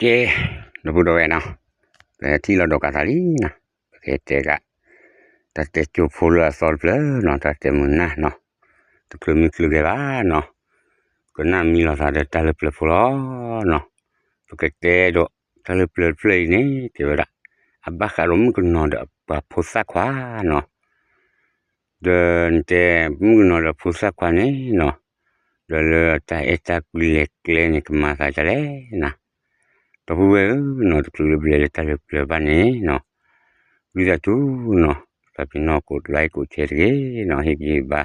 ကဲ, ဒီပုၢ်ဒီဝဲၢ်နီၤ, ပထံၣ်လိာ်ဒီးကးသးလံနီၤ, ပကတဲကး တၢ်တဲကၠိဖိလၢအသီတဖျၢၣ်နီၤ, တၢ်တဲမုာ်နၢ်နီၤ, တချုးမုၢ်ချုးဂဲၤဘၣ်နီၤ, ကနၣ်မံလီၤသးဒီးတၢ်လၢပျၢၤဖိလီၤနီၤ, ပကတဲဒီးတၢ်လၢပျၢၤတဖျၢၣ်အံၤန့ၣ် တဲဝဲဒၣ် အဘၣ်ဃးဒီးမုၣ်ကနီၤဒီးပှၤဖိသၣ်ခွါနီၤ, ဒီးနတဲမုၣ်ကနီၤဒီးဖိသၣ်ခွါန့ၣ်နီၤ, ဒီးလၢတၢ်အဲၣ်တၢ်ကွံလဲၤကျဲန့ၣ် ကမၤသးဒ်လဲၣ်နီၤ, ဒီပုၢ်ဝဲၢ်ဧၢနီၤ, တချုးလၢပလဲၤလၢတၢ်လၢပျၢၤဘၣ်န့ၣ်နီၤ, ဝံသးစူၤနီၤ, သးပ့ၤနီၣ်ကိး like ကိး share တဂ့ၤနီၤ, ဟ့ၣ်ဂံၢ်ဟ့ၣ်ဘါ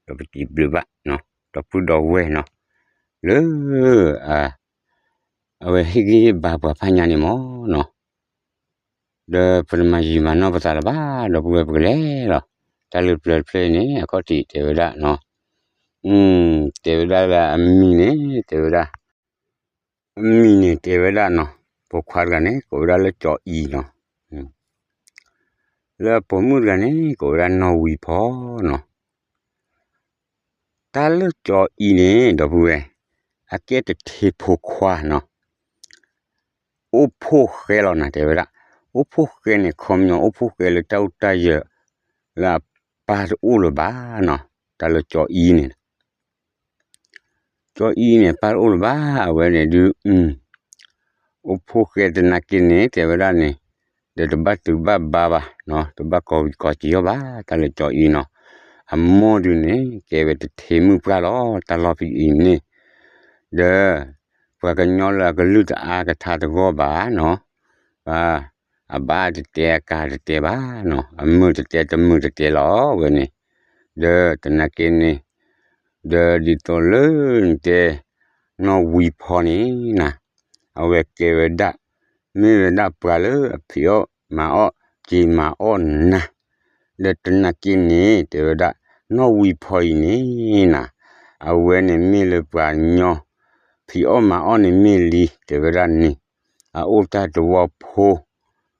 ဒီးပစံးဘျုးဘၣ်နီၤ, ဒီပုၢ်ဒီဝဲၢ်နီၤ, လၢ အဝဲဟ့ၣ်ဂံၢ်ဟ့ၣ်ဘါပှၤဖးညါန့ၣ်မ့ၢ်နီၤ, ဒီးပတမၤယံာ်မၤနီၢ်ပသးလၢၤဘၣ်, ဒီပုၢ်ဝဲၢ်ပကလဲၤလီၤ, တၢ်လၢပျၢၤတဖျၢၣ်အံၤန့ၣ် အခီၣ်ထံးတဲဝဲဒၣ်နီၤ, တဲဝဲဒၣ်လၢအမံၤန့ၣ် တဲဝဲဒၣ်, အမံၤန့ၣ်တဲဝဲဒၣ်နီၤ, ပိာ်ခွါတဂၤန့ၣ် ကိးဝဲဒၣ်လၢကၠီအံၤနီၤ, လၢပိာ်မုၣ်တဂၤန့ၣ် ကိးဝဲဒၣ်နီၢ်ဝံၤဖီနီၤ, တၢ်လၢကၠီအံၤန့ၣ် ဒီပုၢ်ဝဲၢ်, အကဲတထံဖိခွါနီၤ, အိၣ်ဖှိၣ်ဃဲလီၤနၤ တဲဝဲဒၣ်, အိၣ်ဖှိၣ်ဃဲန့ၣ် ခီပညီအိၣ်ဖှိၣ်ဃဲလၢတၢ်အိၣ်တၢ်ယၢၤ လၢအပၢ်တအိၣ်လၢၤဘၣ်နီၤ, တၢ်လၢကၠီအံၤန့ၣ် ကၠီအံၤန့ၣ် ပၢ်တအိၣ်လၢၤဘၣ်, အဝဲန့ၣ်ဒုး အိၣ်ဖှိၣ်ဃဲသနာ်က့န့ၣ် တဲဝဲဒၣ်န့ၣ်, ဒီးတဘၣ်တုၤဘၣ်ဘါဘၣ်, တဘၣ်ကီၤဝံၤကီၤစံၤအီၤဘၣ်, တၢ်လၢကၠီအံၤနီၤ, အမိၢ်ဒုးန့ၣ် ကဲဝဲတထံမုၣ်ပှၢ်လီၤ, တၢ်လီၢ်ဖဲအံၤန့ၣ်, ဒီး ပှၤကညီလၢအကလုၢ်တအါကထါတဂီၢ်ဘၣ်နီၤ, အဘၣ်တတဲအကၤတတဲဘၣ်နီၤ, အမုာ်တတဲတမုာ်တတဲလီၤဝဲန့ၣ်, ဒီးသနာ်က့န့ၣ်, ဒီးဒ်သိးလၢနတဲ နီၢ်ဝံၤဖီန့ၣ်နၤ, အဝဲကဲဝဲဒၣ်, မ့ၢ်ဝဲဒၣ်ပှၤလၢအဖံးအီၣ်မၤအီၣ်က့ၤမၤအီၣ်နၤ, ဒီးသနာ်က့န့ၣ် တဲဝဲဒၣ်, နီၢ်ဝံၤဖီအံၤန့ၣ်နၤ, အဝဲန့ၣ်မ့ၢ်လၢပှၤကညီ ဖံးအီၣ်မၤအီၣ်န့ၣ်မ့ၢ်လံ တဲဝဲဒၣ်န့ၣ်, အအိၣ်တၢ်တဝီဖိ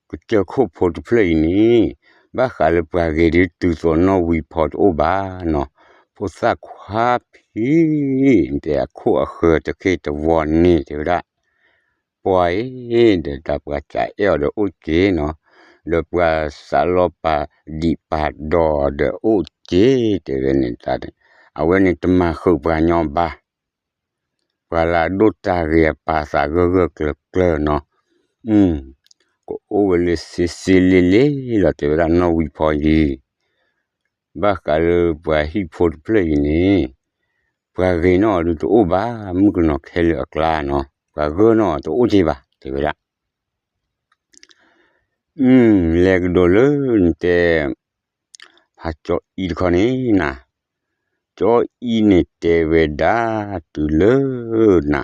ကစၢၢ်ခိၣ်ဖိတဖျၢၣ်အံၤန့ၣ်, ဘၣ်ဃးလၢပှၤဂ့ၤဒုးတုၤသိးနီၢ်ဝံၤဖီတအိၣ်ဘၣ်နီၤ, ဖိသၣ်ခွါဖံး တဲအခိၣ်အဃၢၤတခ့တဝီန့ၣ် တဲဝဲဒၣ်, ပှၤအံၤ ဒီးတၢ်ပှၤစးအဲၣ်အီၤဒီးအိၣ်က့ၤနီၤ, ဒီးပှၤစးလီၤပာ်ဒံးပာ်ဒီးဒီးအိၣ်က့ၤ တဲဝဲန့ၣ်, အဝဲန့ၣ်တမၤဃုာ်ပှၤကညီဘၣ် ပှၤလၢအဒိၣ်တၢ်ဂ့ၤအပာ်သးဂၢၢ်ဂၢၢ်ကျၢၤကျၢၤနီၤ, ကအိၣ်ဝဲလၢစ့စ့လ့လ့လီၤ တဲဝဲဒၣ်နီၢ်ဝံၤဖီအံၤ, ဘၣ်ဃးလၢပှၤဟံၣ်ဖိတဖျၢၣ်အံၤန့ၣ်, ပှၤဂ့ၤနီၢ်အီၤဒုးတအိၣ်ဘၣ် မုၣ်ကနီၤခဲလၢာ်အကျါနီၤ, ပှၤဂၢၢ်နီၢ်အီၤတအိၣ်က့ၤဘၣ် တဲဝဲဒၣ် လဲၤကဒီးလၢနတဲ ဖးကၠီအံၤတခီန့ၣ်နၤ, ကၠီအံၤန့ၣ်တဲဝဲဒၣ်တုၤလၢနၤ,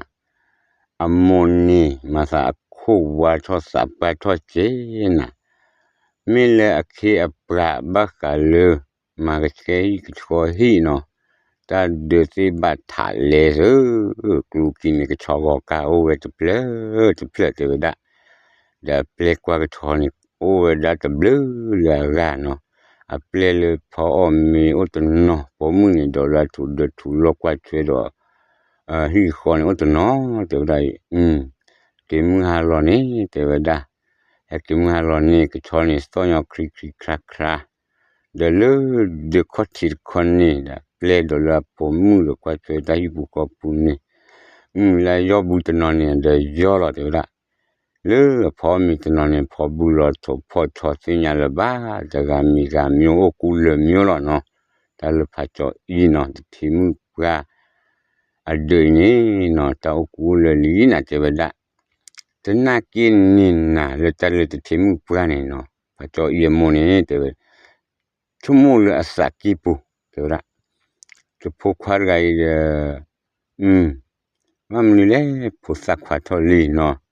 အမိၢ်န့ၣ် မၤသးအခိၣ်ဝါထီၣ်သးပှၢ်ထီၣ်က့ၤနၤ, မ့ၢ်လၢအခ့အပှၤဘၣ်ဃးလၢ မၤကဆှဲဟံၣ်ကဆှီဟံၣ်နီၤ, တၢ်ဒုးသ့ၣ်ဘၣ်ထးလဲၤသၢ, ကျိခံန့ၣ် ကဆီဂီၤကါအိၣ်ဝဲတဖျၢၣ်တဖျၢၣ်တဲဝဲဒၣ်, ဒီးအပျဲၢ်ကွၢ်ကဆီန့ၣ် အိၣ်ဝဲဒၣ်တဘျုးလၢအဂၤနီၤ, အပျဲၢ်လၢဖီအီၣ်မ့ၤအိၣ်တနီၤ ပိာ်မုၣ်န့ၣ်ဒီးလၢအထူးဒၢးထူးလီၢ်ကွၢ်ထွဲဒီး ဟံၣ်ဃီန့ၣ်အိၣ်တနီၤ တဲဝဲဒၣ်အံၤ, က့ၤမုၢ်ဟါလီၤန့ၣ် တဲဝဲဒၣ်, ဟဲက့ၤမုၢ်ဟါလီၤန့ၣ် ကဆီန့ၣ်သီၣ်ညီခွံခွံခါခါ, ဒီးလၢဒၢးခီၣ်ထံးတခီန့ၣ်ဒီး ပျဲၢ်ဒီးလၢအပိာ်မုၣ်ဒီးကွၢ်ထွဲတၢ်ဟံၣ်ပူၤဃီပူၤန့ၣ်, မုၢ်လၢယီၢ်ဘုတနီၤန့ၣ်ဒီးယီၢ်လီၤတဲဝဲဒၣ်, လၢအဖီမ့ၤတနီၤန့ၣ် ဖီဘုလီၤထိးဖီၣ်ဆီသ့ၣ်ညါလၢၤဘၣ်, တဂၤမံၤဂၤမံၤအိၣ်ကူလၢာ်မံၤလီၤနီၤ, တၢ်လၢဖးကၠီအံၤနီၤ တထံမုၣ်ပှၢ် အဒၢးအံၤန့ၣ်နီၤ တၢ်အိၣ်ကူအိၣ်လၢာ်လံနၤတဲဝဲဒၣ်, သနာ်က့န့ၣ်နၤလၢတၢ်လၢတထံမုၣ်ပှၢ်န့ၣ်နီၤ ဖးကၠီအံၤအမိၢ်န့ၣ်တဲဝဲ, ဆိကမိၣ်လၢအသးကံၢ်ပူၤ တဲဝဲဒၣ်, တဖိခွါတဂၤအံၤဒီး, ဘၣ်မနုၤလဲၣ် ဖိသၣ်ခွါထီၣ်လံနီၤ,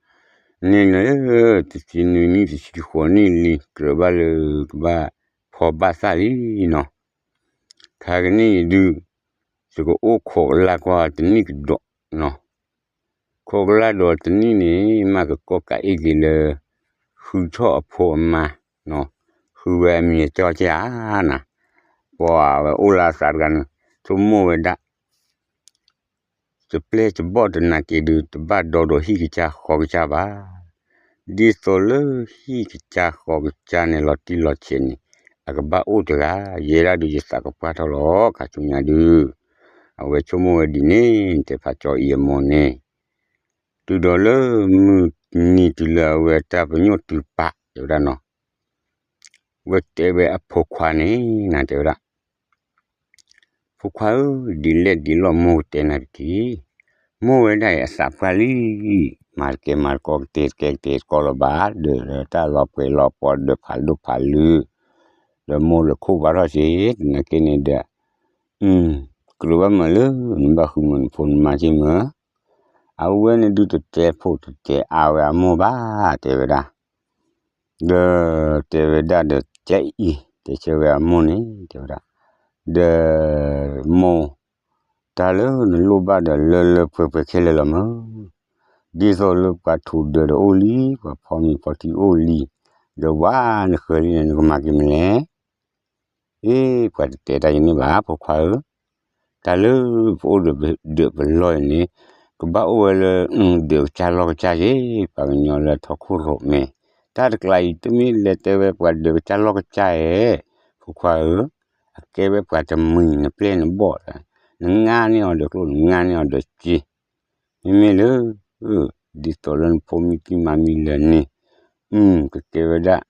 န့ၣ်လၢ တဆံနွံနံၣ်တဆံဃိးနံၣ်လံ ကြၢးဘၣ်လၢကဘၣ်ဖီဘၣ်သၣ်လံနီၤ ခါကနံၣ်အံၤဒုး, ယကအိၣ်ခိးကလါကွၢ်တနံၣ်ကဒီးနီၤ, ခိးကလါဒီးတနံၣ်န့ၣ် မ့ၢ်ကကီၢ်ကးအ့ၣ်က့ၤလၢ ဃုထီၣ်အဖိအမါ, ဃုဝဲအမံၤအကၠီက့ၤဧါနၤ, ပှၤဝဲအိၣ်လၢအသးတဂၤန့ၣ် ဆိကမိၣ်ဝဲဒၣ် တပျဲၢ်တဘီၣ်တနာ်က့ၤဒုး တဘၣ်ဒီဒီးဟံၣ်ကစၢ်ဃီကစၢ်ဘၣ်. ဒ်သိးလၢဟံၣ်ကစၢ်ဃီကစၢ်န့ၣ် လီၤတံၢ်လီၤဆဲးန့ၣ် အကဘၣ်အိၣ်တဂၤ, ယဲဒၣ်ဒုးယသးကပှၢ်ထီၣ်လီၤ ခါဆူညါဒုး. အဝဲဆိကမိၣ်ဝဲဒ်န့ၣ် တဲဖးကၠီအံၤအမိၢ်န့ၣ်, တုၤဒီးလၢမုၢ်နံၤတုၤလၢအဝဲတၢ်ပညိၣ်တုၤပာ် တဲဝဲဒၣ်နီၤ, ဝဲတဲဝဲအဖိခွါန့ၣ် နၤတဲဝဲဒၣ် ဖိခွါဧၢ, ဒ်လဲၣ်ဒ်လဲၣ်မိၢ်ကတဲနၤတက့ၢ်. မိၢ်ဝဲဒၣ်အံၤအသးပှၢ်လံ, မၤတကဲမၤတကီ ကတဲာ်တကဲကတဲာ်တကီလၢၤဘၣ်, ဒီးတၢ်လီၤပှဲၤလီၤပှီၤ ဒီးဖးဒိၣ်ဖးလၢ, ဒီးမိၢ်လၢခိၣ်ဘါထီၣ်က့ၤ သနာ်က့န့ၣ်ဒီး, ကြၢးဘၣ်မုာ်လၢ နဘၣ်ဃုမုာ်နဖိနမါက့မုာ်, အဝဲန့ၣ်ဒုးတတဲဖိတတဲအါဝဲအမိၢ်ဘၣ် တဲဝဲဒၣ် ဒီးတဲဝဲဒၣ်ဒီး ကဲအံၤ တဲဆၢဝဲအမိၢ်န့ၣ် တဲဝဲဒၣ်, ဒီးမိၢ်, တၢ်လၢနလိၣ်ဘၣ်ဒီးလၢလၢပှဲၤပှဲၤခဲလၢာ်လီၤမၢ်. ဒ်သိးလၢပှၤထူးဒၢးဒီးအိၣ်လံ, ပှၤဖီမ့ၤဖီထံအိၣ်လံ, ဒီးဝဲနဃၢၤလံန့ၣ် နကမၤက့ၤမနုၤလဲၣ်. အ့ ပှၤတတဲတၢ်ယန့ၣ်ဘၣ် ဖိခွါဧၢ, တၢ်လၢပအိၣ်ဒီးပဒၢးပလီၢ်အံၤန့ၣ် ကဘၣ်အိၣ်ဝဲလၢ ဒၢးကစၢ်လီၢ်ကစၢ်က့, ပှၤကညီလၢထီခိၣ်ရိးမဲ, တၢ်တကျါအံၤ တမ့ၢ်လဲၤတဲဝဲပှၤဒၢးကစၢ်လီၢ်ကစၢ်ဧဲ, ဖိခွါဧၢ, အကဲဝဲပှၤတမှံၤနပျဲၢ်နဘီၣ်, နငါန့ၢ်အီၤဒီးကျိၣ် နငါန့ၢ်အီၤဒီးစ့, မ့မ့ၢ်လၢ ဒ်သိးလၢနဖိမံတံၤမၤမံလၢာ်န့ၣ်, ကကဲဝဲဒၣ်,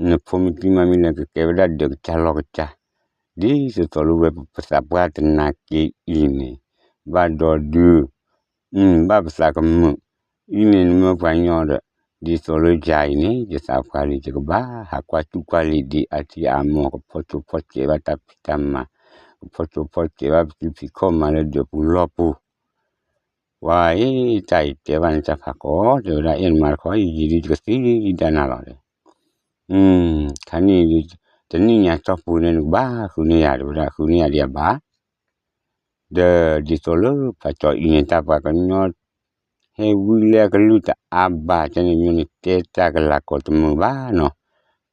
နဖိမံတံၤမၤမံလၢာ် ကကဲဝဲဒၣ်ဒၢးကစၢ်လီၢ်ကစၢ်, ဒ်သိးသိးလၢဝဲပသးပှၢ်တနာ်က့အံၤန့ၣ်, ဘၣ်ဒီးဒုး, ဘၣ်ပသးကမုာ်, အံၤန့ၣ်နမၢပှၤကညီဒီး, ဒ်သိးလၢယၤအံၤန့ၣ် ယသးပှၢ်လံ ယကဘၣ်ဟးကွၢ်စူၣ်ကွၢ်လံၤဒ်အါထံအါမီၢ် ကဖီၣ်ကၠိဖီၣ်စဲးဘၣ်တၢ်ဖံးတၢ်မၤ, ကဖီၣ်ကၠိဖီၣ်စဲးဘၣ်ပစုဖံးခီၣ်မၤလၢဒၢးပူၤလီၢ်ပူၤ ပှၤအံၤ တၢ်အံၤတဲဘၣ်န့ၣ်တၢ်ဖးကီး တဲဝဲဒၣ်အဲၣ်နမၤတခီ ယံာ်ယံာ်ဒုးယကသံဒၣ်နၤလီၤဒီး, ခါန့ၣ်ဒုး, တနံၣ်ညါတီၢ်ပူၤန့ၣ် နကဘၣ်ဃုန့ၢ်ယၤ တဲဝဲဒၣ် ဃုန့ၢ်ယၤဒံးအဘၣ်, ဒီးဒ်သိးလၢဖးကၠီအံၤန့ၣ် တၢ်ပှၤကညီ ဟဲဝံလၢအကလုၢ်တအါဘၣ် ကန့ၣ်မ့ၢ်န့ၣ် တဲတၢ်ကလၤကီးတမုာ်ဘၣ်နီၤ,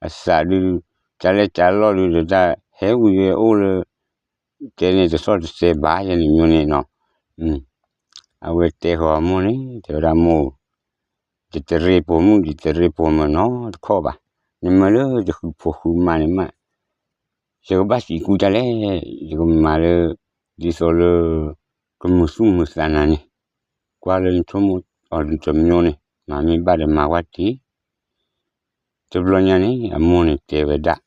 အသးဒုး, ကလဲၤကလီၢ်ဒုး တၢ်ဟဲဝံဝဲအိၣ်လၢ တဲန့ၣ်တသီၣ်တသဲဘၣ် ယဲန့ၣ်မ့ၢ်န့ၣ်နီၤ, အဝဲတဲဃီၤအမိၢ်န့ၣ် တဲဝဲဒၣ်မိၢ်, ယတရ့ပိာ်မုၣ် ယတရ့ပိာ်မုၣ်နီတခီဘၣ်, နမ့ၢ်လၢယဃုဖိဃုမါန့ၣ်မး, ယကဘၣ်စံးကူတၢ်လဲၣ်, ယကမၤလၢ, ဒ်သိးလၢ, ကမုာ်သူၣ်မုာ်သးနၤန့ၣ်, ကွၢ်လၢနဆိကမိၣ်အီၤတမျိုးန့ၣ် မၤမ့ၢ်ဘၣ်ဒီးမၤဝဲတ့ၢ် တဘျီညါန့ၣ် အမိၢ်န့ၣ်တဲဝဲဒၣ်,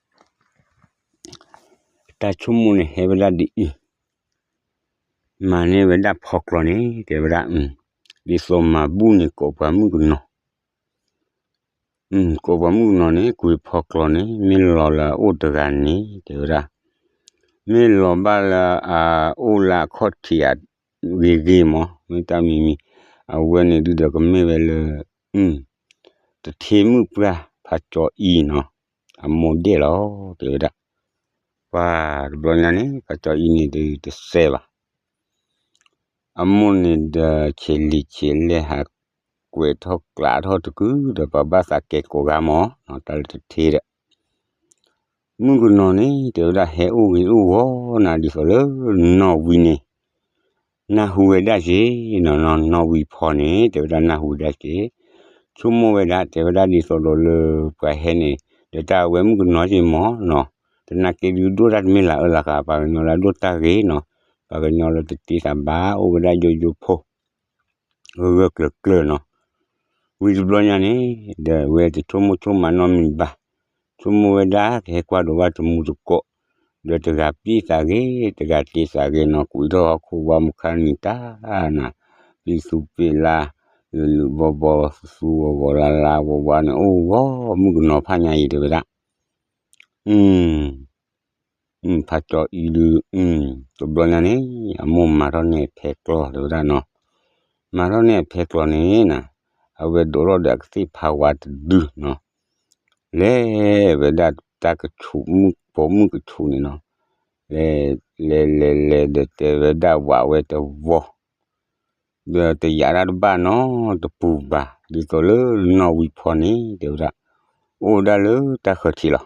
တၢ်ဆိကမိၣ်န့ၣ်ဟဲဝဲဒၣ်ဒ်အံၤ, မၤန့ၢ်ဝဲဒၣ်ဖီကျီန့ၣ် တဲဝဲဒၣ်, ဒ်သိးမၤဘူၣ်န့ၣ်ကိးပှၤမုၣ်ကနီၤ, ကိးပှၤမုၣ်ကနီၤန့ၣ် ကွံာ်ဖီကျီန့ၣ် မ့ၢ်လီၤလၢအအိၣ်တဂၤန့ၣ် တဲဝဲဒၣ်, မ့ၢ်လီၤဘၣ်လၢအအိၣ်လၢအခီၣ်ထံးဧါ, ဂ့ၤဂ့ၤမး မ့ၢ်တၢ်မံၤမံၤ, အဝဲန့ၣ်ဒုးဒီးကမ့ၢ်ဝဲလၢ တထ့မုၣ်ပှၢ် ဖးကၠီအံၤနီၤ, အမိၢ်ဒဲၣ်လီၤ တဲဝဲဒၣ်, ပှၤတဘျီညါန့ၣ် ဖးကၠီအံၤန့ၣ်ဒုးတစဲးဘၣ်, အမိၢ်န့ၣ်ဒီးဆဲးလံၤဆဲးလဲၢ်ဟးကွဲးထီၣ်ကျးထီၣ်တကုာ်ဒီး ပှၤဘၣ်သးကဲကိးဂၤမး တၢ်လၢတထ့ဒီး မုၣ်ကနီၤန့ၣ် တဲဝဲဒၣ်ဟဲအိၣ်ဂ့ၤအိၣ်ဂီၤနၤဒ်သိးလၢနီၢ်ဝံၤန့ၣ် နၢ်ဟူဝဲဒၣ်က့ၤ, နီၢ်ဝံၤဖီန့ၣ် တဲဝဲဒၣ်နၢ်ဟူဝဲဒၣ်က့ၤ, ဆိကမိၣ်ဝဲဒၣ် တဲဝဲဒၣ်ဒ်သိးဒီးလၢပှၤဟဲန့ၣ် ဒီးတၢ်အဝဲမုၣ်ကနီၤက့ၤမးနီၤ, တနာ်က့ၤဒုးဒိၣ်တၢ်တမ့ၢ်လၢအၢလၢဃာ် ပှၤကညီလၢအဒိၣ်တၢ်ဂ့ၤနီၤ, ပှၤကညီလၢတတ့သးဘၣ် အိၣ်ဝဲဒၣ်ယိယိဖိ ဂၢၢ်ဂၢၢ်ကျၢၤကျၢၤနီၤ, ဝံၤတဘျီညါန့ၣ် ဒီးဝဲတဆိကမိၣ်ဆိကမးနီတမံၤဘၣ်, ဆိကမိၣ်ဝဲဒၣ်ကဟဲကွၢ်ဒိးဘၣ်တမူတကိး, ဒီးတဂၤပ့ၢ်သးဂ့ၤ တဂၤတ့သးဂ့ၤနီၤ, ကွံာ်ထီၣ်ဟီၣ်ခိၣ်ဝါမုၢ်ခါနံၤတၢ်နၤ, ပ့ၢ်သူပ့ၢ်လါ, လုာ်လုာ်ဘီဘီ သူသူဝီဝီလါလါဝါဝါန့ၣ် အိၣ်ဂီၢ်မုၣ်ကနီၤဖးညါအံၤတဲဝဲဒၣ် ဖးကၠီအံၤဒုး, တဘျီညါန့ၣ် အမိၢ်မၤထီၣ်န့ၢ်အဖဲကျီတဲဝဲဒၣ်နီၤ, မၤထီၣ်န့ၢ်အဖဲကျီန့ၣ်နၤ, အဝဲဒိးထီၣ်ဒီးအကသ့ၣ်ဖးဝါတဒုနီၤ, လဲၤဝဲဒၣ်တၢ်ကဆူးမုၣ် ပိာ်မုၣ်ကဆူးန့ၣ်နီၤ, လဲၤလဲၤလဲၤလဲၤဒီးတဲဝဲဒၣ်ဝးဝဲတဝီ ဒီးတယာ်တၢ်တဘၣ်နီတပူၤဘၣ် ဒ်သိးလၢနီၢ်ဝံၤဖီန့ၣ် တဲဝဲဒၣ်, အိၣ်ဝဲဒၣ်လၢတၢ်ဃၢၤထံးလီၤ.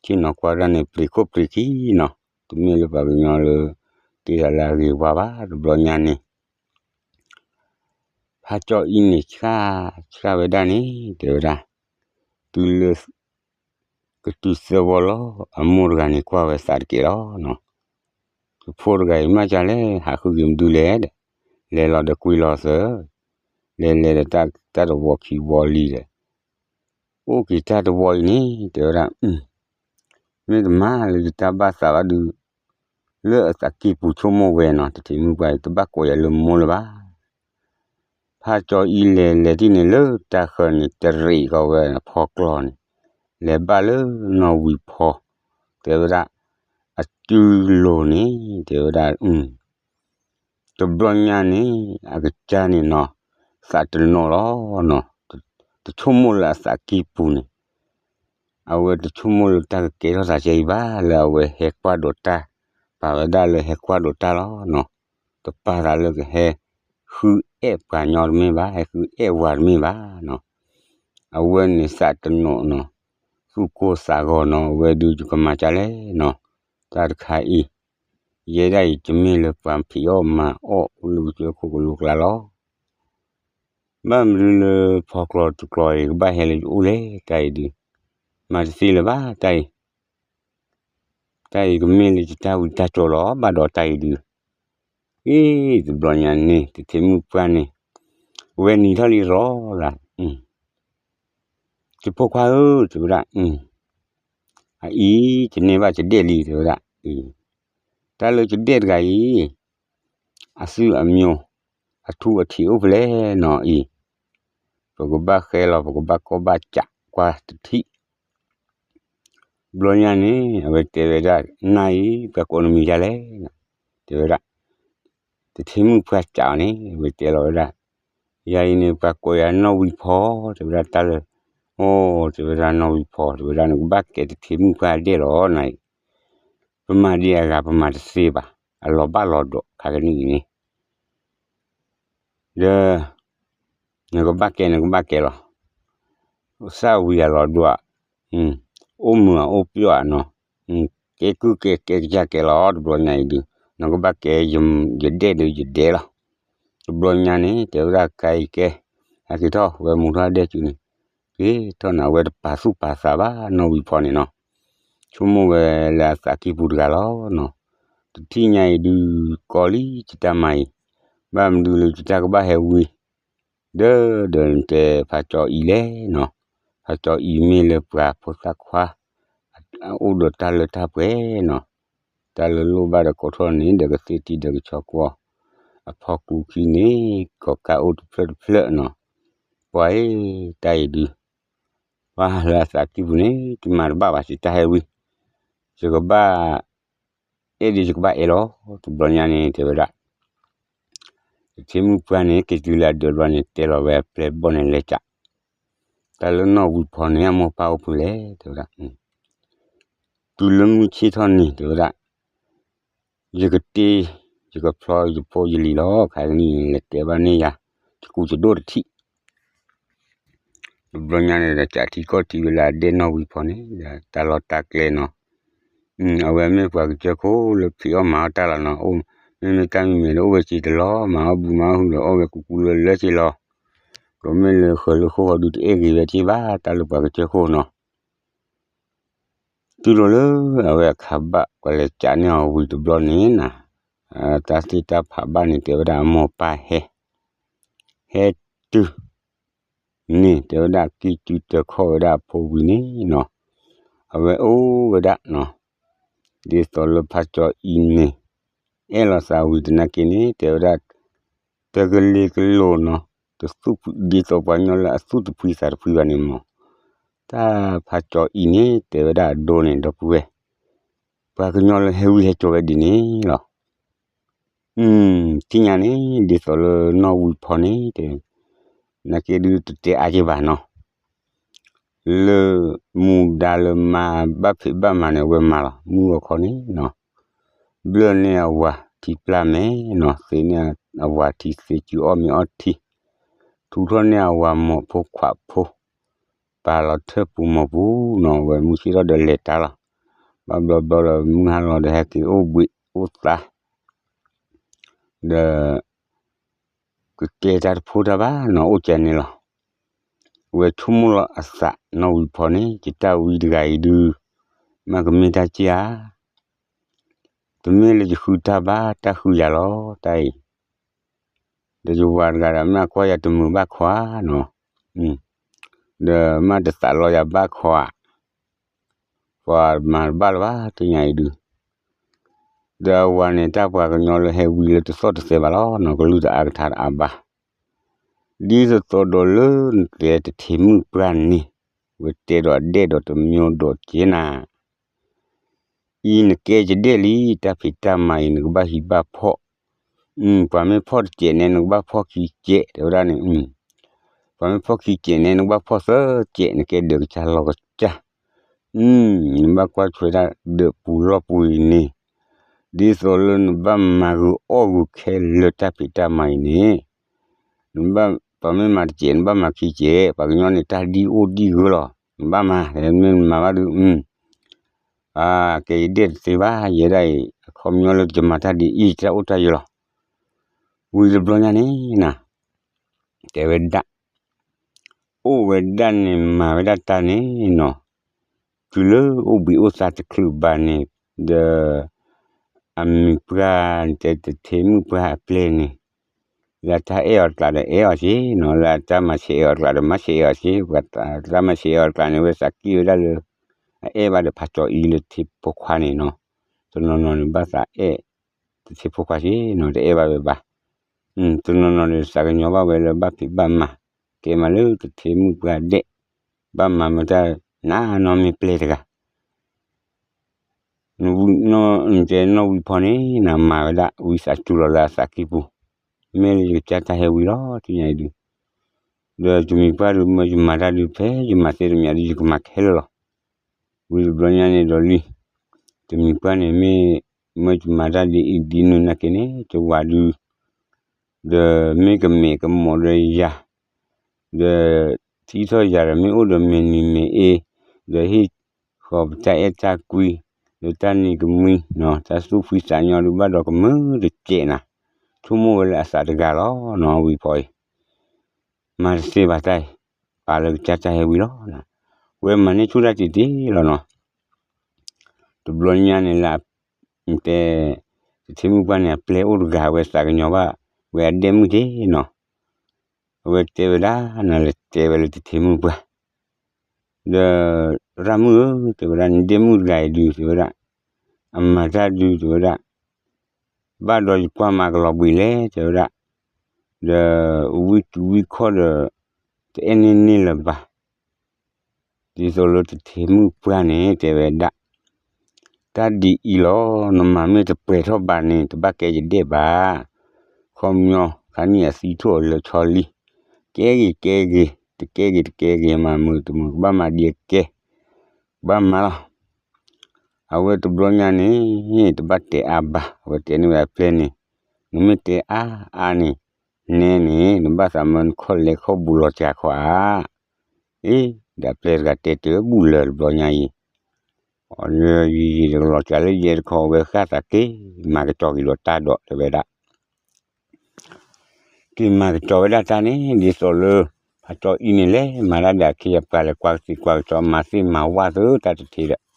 ဆ့ၣ်နီၤကွၢ်ဒၣ်န့ၣ် ပျံၤခိၣ်ပျံၤခံနီၤ, တမ့ၢ်လၢပှၤကညီလၢ တ့သးလၢအဂ့ၤဝါဘၣ် တဘျီညါန့ၣ် ဖးကၠီအံၤန့ၣ် ဆှၣ်ဆှၣ်ဝဲဒၣ်န့ၣ် တဲဝဲဒၣ်, တုၤလၢ ကတုၤသၢဝီလီၤ အမိၢ်တဂၤန့ၣ်ကွၢ်ဝဲသးတကဲလီၤနီၤ. ယဖိတဂၤအံၤမ့ၢ်ကလဲၣ် ဟးဃုက့ၤမနုၤလဲၣ်ဒီး, လဲၤလီၤဒီးကွံာ်လီၤသၢ, လဲၤလဲၤဒီးတၢ်တဝီခံဝီလံဒီး, အိၣ်က့ၤတၢ်တဝီအံၤန့ၣ် တဲဝဲဒၣ်, မ့ၢ်တမၤလၢယတၢ်ဘၣ်သးဘၣ်ဒုး, လၢအသးကံၢ်ပူၤဆိကမိၣ်ဝဲနီၤ တထံးမုၣ်ပှၢ်အံၤ တဘၣ်ကိးယၤလၢမိၢ်လၢၤဘၣ်. ဖးကၠီအံၤလဲၤလဲၤထံၣ်န့ၣ်လၢတၢ်ဃၢၤန့ၣ် တရံးဃီဝဲဖီကျီန့ၣ်, လဲၤဘၣ်လၢနီၢ်ဝံၤဖီ, တဲဝဲဒၣ်, အစုလိၤန့ၣ် တဲဝဲဒၣ်, တဘျီညါန့ၣ် အကစၢ်န့ၣ်နီၤ, သးတနီၣ်လီၤနီၤ, တဆိကမိၣ်လၢအသးကံၢ်ပူၤန့ၣ်, အဝဲတဆိကမိၣ်လၢတၢ်ကကဲထီၣ်သးကဲအံၤဘၣ် လၢအဝဲဟဲကွၢ်ဒိးတၢ်, ပာ်ဝဲဒၣ်လၢဟဲကွၢ်ဒိးတၢ်လီၤနီၤ, တပာ်သးလၢကဟဲ ဃုအဲၣ်ပှၤညီတမ့ၢ်ဘၣ် ဟဲဃုအဲၣ်ဝၤတမ့ၢ်ဘၣ်နီၤ, အဝဲန့ၣ်သးတနီၣ်နီၤ, သူၣ်ကိၢ်သးဂီၤနီၤ အဝဲဒုးယကမၤကလဲၣ်နီၤ, တၢ်တခါအံၤ ယဲဒၣ်အံၤ ယမ့ၢ်လၢပှၤဖံးအီၣ်မၤအီၣ်အိၣ်လၢကစၢၢ်ခိၣ်ကလိကျါလီၤ. ဘၣ်မနုၤလၢဖီကျီတကျီအံၤ ကဘၣ်ဟဲလၢယအိၣ်လဲၣ် တၢ်အံၤဒုး, မၤတသ့လၢၤဘၣ် တၢ်အံၤ, တၢ်အံၤကမ့ၢ်လၢယတၢ်ဝံတၢ်ကၠီလီၤ ဘၣ်ဒီးတၢ်အံၤဒုး, အ့ တဘျီညါန့ၣ် တထံးမုၣ်ပှၢ်န့ၣ်, ဝဲနံၤထီၣ်လံရီလၢ် ယဖိခွါဧၢ တဲဝဲဒၣ်, အအံၤ ယန့ၢ်ဘၣ်ယဒဲၣ်လံ တဲဝဲဒၣ်, တၢ်လၢယဒဲၣ်တဂၤအံၤ, အစုအမျိုး, အထူအထံးအိၣ်ဖဲလဲၣ်နီၤအံၤ, ပကဘၣ်ဃဲလီၤ ပကဘၣ်ကီဘၣ်ကးကွၢ်တထံၣ်. ဘျီညါန့ၣ် အဝဲတဲဝဲဒၣ်, နၤအံၤ ပှၤကိးနမံၤဒ်လဲၣ်, တဲဝဲဒၣ်, တထံးမုၣ်ပှၢ်စံးအီၤန့ၣ် အဝဲတဲလီၤဝဲဒၣ်, ယၤအံၤန့ၣ် ပှၤကိးယၤနီၢ်ဝံၤဖီ တဲဝဲဒၣ်တၢ်လၢ, အိ တဲဝဲဒၣ်နီၢ်ဝံၤဖီ တဲဝဲဒၣ် နကဘၣ်ကဲတထံးမုၣ်ပှၢ်ဒဲၣ်လီၤ နၤအံၤ, ပမၤဒံးအဂၤ ပမၤတသ့ဘၣ်, အလီၤဘၣ်လီၤဒီး ခါကနံၣ်အံၤန့ၣ် ဒီး နကဘၣ်ကဲ နကဘၣ်ကဲလီၤ. သၣ်ဝံၤအလီၤဒွး, အိၣ်မုာ်အအိၣ်ပျီၢ်နီၤ, ကဲကုၢ်ကဲကဲကစၢ်ကဲလီၤ တဘျီညါအံၤဒုး, နကဘၣ်ကဲ ယဒဲၣ်ဒီးယဒဲၣ်လီၤ. တဘျီညါန့ၣ် တဲဝဲဒၣ်ကါအံၤကဲ, ဟဲက့ၤထီၣ်ဝဲမူထီၣ်ဒဲၣ်စုန့ၣ်, က့ၤထီၣ်န့ၣ် အဝဲတပာ်သူၣ်ပာ်သးဘၣ်နီၢ်ဝံၤဖီန့ၣ်နီၤ, ဆိကမိၣ်ဝဲလၢအသးကံၢ်ပူၤတဂၤလီၤနီၤ, တထံၣ်ညါအံၤဒုး ကီလံယတၢ်မၤအံၤ, ဘၣ်မနုၤလၢယတၢ်ကဘၣ်ဟဲဝံၤ ဒီးဒီးတဲဖးကၠီအံၤလဲၣ်နီၤ, ဖးကၠီအံၤမ့ၢ်လၢပှၤဖိသၣ်ခွါ, အိၣ်ဒီးတၢ်လၢတၢ်ပှဲၤနီၤ, တၢ်လၢလိၣ်ဘၣ်ဒီးကိးထီၣ်န့ၣ် ဒီးကသ့ၣ်ထံဒီးကဆီကွီ, အဖီကူခံန့ၣ် ကီၢ်ကးအိၣ်တဖျၢၣ်တဖျၢၣ်နီၤ, ပှၤအံၤ တၢ်အံၤဒုး, ပှၤလၢအသးကံၢ်ပူၤန့ၣ် တမၤတဘၣ်ဘၣ် ယတၢ်ဟဲဝံၤ, ယကဘၣ် အဲၣ်ဒိးယကဘၣ်အဲၣ်လီၤ, တဘျီညါန့ၣ် တဲဝဲဒၣ်, တထံးမုၣ်ပှၢ်န့ၣ် က့ၤတုၤလၢအဒၢးဘျီန့ၣ် တဲလီၤဝဲအပျဲၢ်ဘီၣ်န့ၣ်လဲၤကး, တၢ်လၢနီၢ်ဝံၤဖီန့ၣ် အမိၢ်ပၢ်အိၣ်ဖုလဲၣ် တဲဝဲဒၣ်, တုၤလၢမုၢ်ဆ့ၣ်ထီၣ်န့ၣ် တဲဝဲဒၣ်, ယကတ့, ယကဖျီယဖိယလံၤလီၤ, ခါကနံၣ်အံၤ လဲၤတဲဘၣ်န့ၢ်ယၤ, ယကူယဒိၣ်တထံၣ် တဘျီညါန့ၣ်ဒီး ကးထံကီၢ်ထံဝဲလၢအဒဲၣ်နီၢ်ဝံၤဖီန့ၣ် တၢ်လီၢ်တၢ်ကျဲနီၤ, အဝဲမ့ၢ်ပှၤကစၢၢ်ခိၣ်လၢဖံးအီၣ်မၤအီၣ်တၢ်လီၤနီၤ, မ့မ့ၢ်တၢ်မံၤမဲာ်ဒီးအိၣ်ဝဲစ့တလီၤ, မၤအီၣ်ဘုမၤအီၣ်ဟုဒီးအိၣ်ဝဲကူကူလၢလၢစ့လီၤ, ဒီးမ့ၢ်လၢဃၢၤလၢဃိၣ်ဃီဒုးတအဲၣ်ဂ့ၤဝဲတ့ၢ်ဘၣ် တၢ်လၢပှၤကစၢၢ်ခိၣ်နီၤ တုၤလီၤလၢအဝဲအခါဘၣ် ပှၤလဲၤကးန့ၢ်အီၤဝံၤတဘျီန့ၣ်နၤ, တၢ်သ့ၣ်တၢ်ဖးဘၣ်န့ၣ် တဲဝဲဒၣ်အမိၢ်ပၢ်ဟဲ, ဟဲတုၤန့ၣ် တဲဝဲဒၣ်ကံၢ်စုတခီၣ်ဝဲဒၣ်အဖိဝံၤန့ၣ်နီၤ, အဝဲအိၣ်ဝဲဒၣ်နီၤ, ဒ်သိးလၢဖးကၠီအံၤန့ၣ် အဲၣ်လီၤသးဝံၤသနာ်က့န့ၣ် တဲဝဲဒၣ် တကလ့ၤကလိာ်နီၤ, တသူၣ်ဖှံ ဒ်သိးပှၤကညီလၢအသူၣ်တဖှံသးတဖှံဘၣ်န့ၣ်မး, တၢ်ဖးကၠီအံၤန့ၣ် တဲဝဲဒၣ်အဒိန့ၣ် ဒီပုၢ်ဝဲၢ်, ပှၤကညီလၢဟဲဝံဟဲကၠီဝဲဒ်န့ၣ်လီၤ. ထံၣ်ညါန့ၣ် ဒ်သိးလၢနီၢ်ဝံၤဖီန့ၣ် တဲ, နာ်က့ဒုးတတဲအါက့ဘၣ်နီၤ, လၢမူဒါလၢမၤဘၣ်ဖံးဘၣ်မၤန့ၣ် အဝဲမၤလီၤ မုၢ်ဂီၤခီန့ၣ်နီၤ, ဘျၢၣ်န့ၢ်အဝၤထံပျၢ်မဲာ်နီၤ, သ့န့ၢ်အဝၤထံသ့ စုအီၣ်မ့ၤအီထံ, ထူထီၣ်န့ၢ်အဝၤမိၢ်ဖိခွးဖိ, ပာ်လီၤထၢၣ်ပူၤမိၢ်ပူၤနီၤ, အဝဲမုၢ်ဆ့ၣ်ထီၣ်ဒီးလဲၤတၢ်လီၤ, ဘၣ်ဘျီဘျီဒီးမုၢ်ဟါလီၤဒီးဟဲက့ၤအိၣ်ဘှံးအိၣ်သါ, ဒီး ကကဲတၢ်တဖိတၢ်ဘၣ်နီၤ အိၣ်ကဲန့ၣ်လီၤ. ဝဲဆိကမိၣ်လီၤအသးနီၣ်ဝံၤဖီန့ၣ် ယတၢ်ဝံတဂၤအံၤဒုး မ့ၢ်ကမ့ၢ်တၢ်က့ၢ်ဧါ, တမ့ၢ်လၢယဃုတၢ်ဘၣ် တၢ်ဃုယၤလီၤ တၢ်အံၤ, ဒီးယဝၤတဂၤဒီး မ့ၢ်အကွၢ်ယၤတမုာ်ဘၣ်ခွါနီၤ, ဒီးမ့ၢ်တသးလီယၤဘၣ်ခွါ, ပှၤမၤတဘၣ်လၢၤဘၣ် သ့ၣ်ညါအံၤဒုး, ဒီးအဝၤန့ၣ် တၢ်ပှၤကညီလၢဟဲဝံလၢတသီၣ်တသဲဘၣ်လီၤနီၤ, ကလုၢ်တအါကထါတအါဘၣ်. ဒ်သိးသိးဒီးလၢနတဲတထံမုၣ်ပှၢ်န့ၣ်, ဝဲတဲဒီးအဒဲၣ်ဒီးတမံၤဒီးကဲနၤ အံၤနကဲယဒဲၣ်လံ, တၢ်ဖံးတၢ်မၤအံၤ နကဘၣ်ဟံးဘၣ်ဖီၣ်, ပှၤမ့ၢ်ဖီၣ်တစဲးန့ၣ် နကဘၣ်ဖီၣ်ခံစဲး တဲဝဲဒၣ်န့ၣ်, ပှၤမ့ၢ်ဖီၣ်ခံစဲးန့ၣ် နကဘၣ်ဖီၣ်သၢစဲး နကဲဒၢးကစၢ်လီၤကစၢ်, နဘၣ်ကွၢ်ထွဲတၢ်ဒၢးပူၤလီၢ်ပူၤအံၤန့ၣ်, ဒ်သိးလၢနဘၣ်မၤဂုာ်အီၣ်ဂုာ်ခဲလၢာ်တၢ်ဖံးတၢ်မၤအံၤန့ၣ်, ပှၤမ့ၢ်မၤတစဲး နဘၣ်မၤခံစဲး, ပှၤကညီန့ၣ် တၢ်ဒ်အိၣ်ဒ်ဂၢလီၤ, နဘၣ်မၤ, မ့ၢ်နမၤဘၣ်ဒုး ကဲယဒဲၣ်တသ့ဘၣ်, ယဲဒၣ်အံၤ အခီပညီလၢယမၤတၢ်ဒ်အံၤ တၢ်အိၣ်တၢ်ယၢၤလီၤ. ဝံၤတဘျီညါန့ၣ်နၤ, တဲဝဲဒၣ်, အိၣ်ဝဲဒၣ်န့ၣ် မၤဝဲဒၣ်တၢ်န့ၣ်နီၤ, တုၤလၢအိၣ်ဘှံးအိၣ်သါတချုးဘၣ်န့ၣ်, ဒီး အမံၤပှၢ် တဲတထံမုၣ်ပှၢ်အပျဲၢ်န့ၣ်, လၢတၢ်အဲၣ်အီၤတကျးဒီးအဲၣ်အီၤစ့ၢ်နီၤ, လၢတၢ်မၤဆဲးအီၤတကျးဒီးမၤဆဲးအီၤစ့ၢ်, တၢ်မၤဆဲးအီၤတကျးန့ၣ် ဝဲသးက့ၢ်ဝဲဒၣ်လၢ အအဲၣ်ဘၣ်ဒီးဖးကၠီအံၤလၢထံဖိခွါန့ၣ်နီၤ, တနီၤနီၤန့ၣ် ဘၣ်သးအဲၣ် တထံဖိခွါစ့ၢ်နီၤ, တအဲၣ်ဘၣ်ဝဲဘၣ်, တနီၤနီၤန့ၣ် သးကညီၤဘၣ်ဝဲလၢဘၣ်ဖံးဘၣ်မၤ, ကဲမးလၢတထံမုၣ်ပှၢ်ဒဲး, ဘၣ်မၤမ့ၢ်တၢ်နးနီၢ်မ့ၢ်ပျဲၢ်တဂၤ တဲနီၣ်ဝံၤဖီန့ၣ် နမၤဝဲဒၣ်ဝံသးစူၤလီၤလၢအသးကံၢ်ပူၤ, မ့ၢ်လၢယကစၢ်တၢ်ဟဲဝံလီၤ တညါအံၤဒုး, ဒီးယမံၤပှၢ်ဒုး မၢယမၤတၢ်ဒုး ဖဲယမၤသ့တမံၤဒုး ယကမၤခဲလၢာ်လီၤ. ဝံၤတဘျီညါန့ၣ်ဒီးလံ, တမံၤပှၢ်န့ၣ် မ့ၢ်မၢယမၤတၢ်ဒ်အံၤဒ်နုၤနာ်က့န့ၣ် ယဝၤဒုး ဒီးမ့ၢ်ကမဲာ်ကမီၤဒီးယၤ, ဒီး ထံၣ်ထီၣ်ယၤဒီးမ့ၢ်အိၣ်ဒီးမဲာ်နံၤမဲာ်အ့, ဒီးဟ့ၣ်ဃီၤပတၢ်အဲၣ်တၢ်ကွံ, ဒီးတၢ်နံၤကမှံ, တၢ်သူၣ်ဖှံသးညီဒုးဘၣ်ဒီးကမၢတစဲးနၤ, ဆိကမိၣ်ဝဲလၢအသးတဂၤလီၤနီၤ ဝံၤဖီအံၤ, မၤတသ့ဘၣ်တၢ်အံၤ, ပာ်လၢကစၢ်တၢ်ဟဲဝံလီၤ, ဝဲမၤန့ၢ်ဆူၣ်တၢ်တံၢ်တံၢ်လီၤနီၤ, တဘျီညါန့ၣ်လၢ တဲ, တထံမုၣ်ပှၢ်န့ၣ် အပျဲၢ်အိၣ်တဂၤ အဝဲသးကညီၤဘၣ် ဝဲအဒဲၣ်မုၣ်တ့ၢ်နီၤ, အဝဲတဲဝဲဒၣ်နၤလၢတဲဝဲလၢတထံမုၣ်ပှၢ်, ဒီး ရၣ်မုၣ်ဧၢ တဲဝဲဒၣ် နဒဲၣ်မုၣ်တဂၤအံၤဒုး တဲဝဲဒၣ်, အမၤတၢ်ဒုး တဲဝဲဒၣ်, ဘၣ်ဒီးယကွၢ်မၤကလီၤဘှံးလဲၣ် တဲဝဲဒၣ်, ဒီးဝံတူၤဝံခီၣ်ဒီး တအဲၣ်န့ၢ်န့ၢ်လၢၤဘၣ် ဒ်သိးလၢတထံမုၣ်ပှၢ်န့ၣ် တဲဝဲဒၣ်, တၢ်ဒ်အံၤလီၤ, နမၤမ့ၢ်တပှဲၤထီၣ်ဘၣ်န့ၣ် တဘၣ်ကဲယဒဲၣ်ဘၣ်, ခီပညီ ခါနံၣ်အသံထိၣ်အီၤလၢဆီလံ, ကဲဂ့ၤကဲဂ့ၤ, တကဲဂ့ၤတကဲဂ့ၤ, မၤမုာ်တမုာ်ကဘၣ်မၤဒ်အကဲ, ကဘၣ်မၤလီၤ. အဝဲတဘျီညါန့ၣ် တဘၣ်တဲအါဘၣ်, အဝဲတဲန့ၢ်ဝဲအပျဲၢ်န့ၣ်, နမ့ၢ်တဲအါအါန့ၣ်, နဲန့ၣ် နဘၣ်သးမၢနခီၣ်လဲခီၣ်ဘူးလီၤစှၤခီဧါ, အ့ ဒီးအပျဲၢ်တဂၤတဲတၢ်ဘူၣ်လၢာ်တဘျီညါအံၤ, အီ ယံာ်ယံာ်တကလီၤစှၤလၢယဲတခီ အဝဲဃၣ်သးက့ၤ မၤကတီၤက့ၤဒီးတၢ်ဒီးတဲဝဲဒၣ် က့ၤမၤကတီၤဝဲဒၣ်တၢ်န့ၣ် ဒ်သိးလၢ ဖးကၠီအံၤန့ၣ်လဲၤမၤတၢ်ဒီးအခ့အပှၤ လဲၤကွၢ်ကသ့ကွၢ်ကစီ မၤသ့မၤဝၣ်သ့တၢ်တထံးဒီး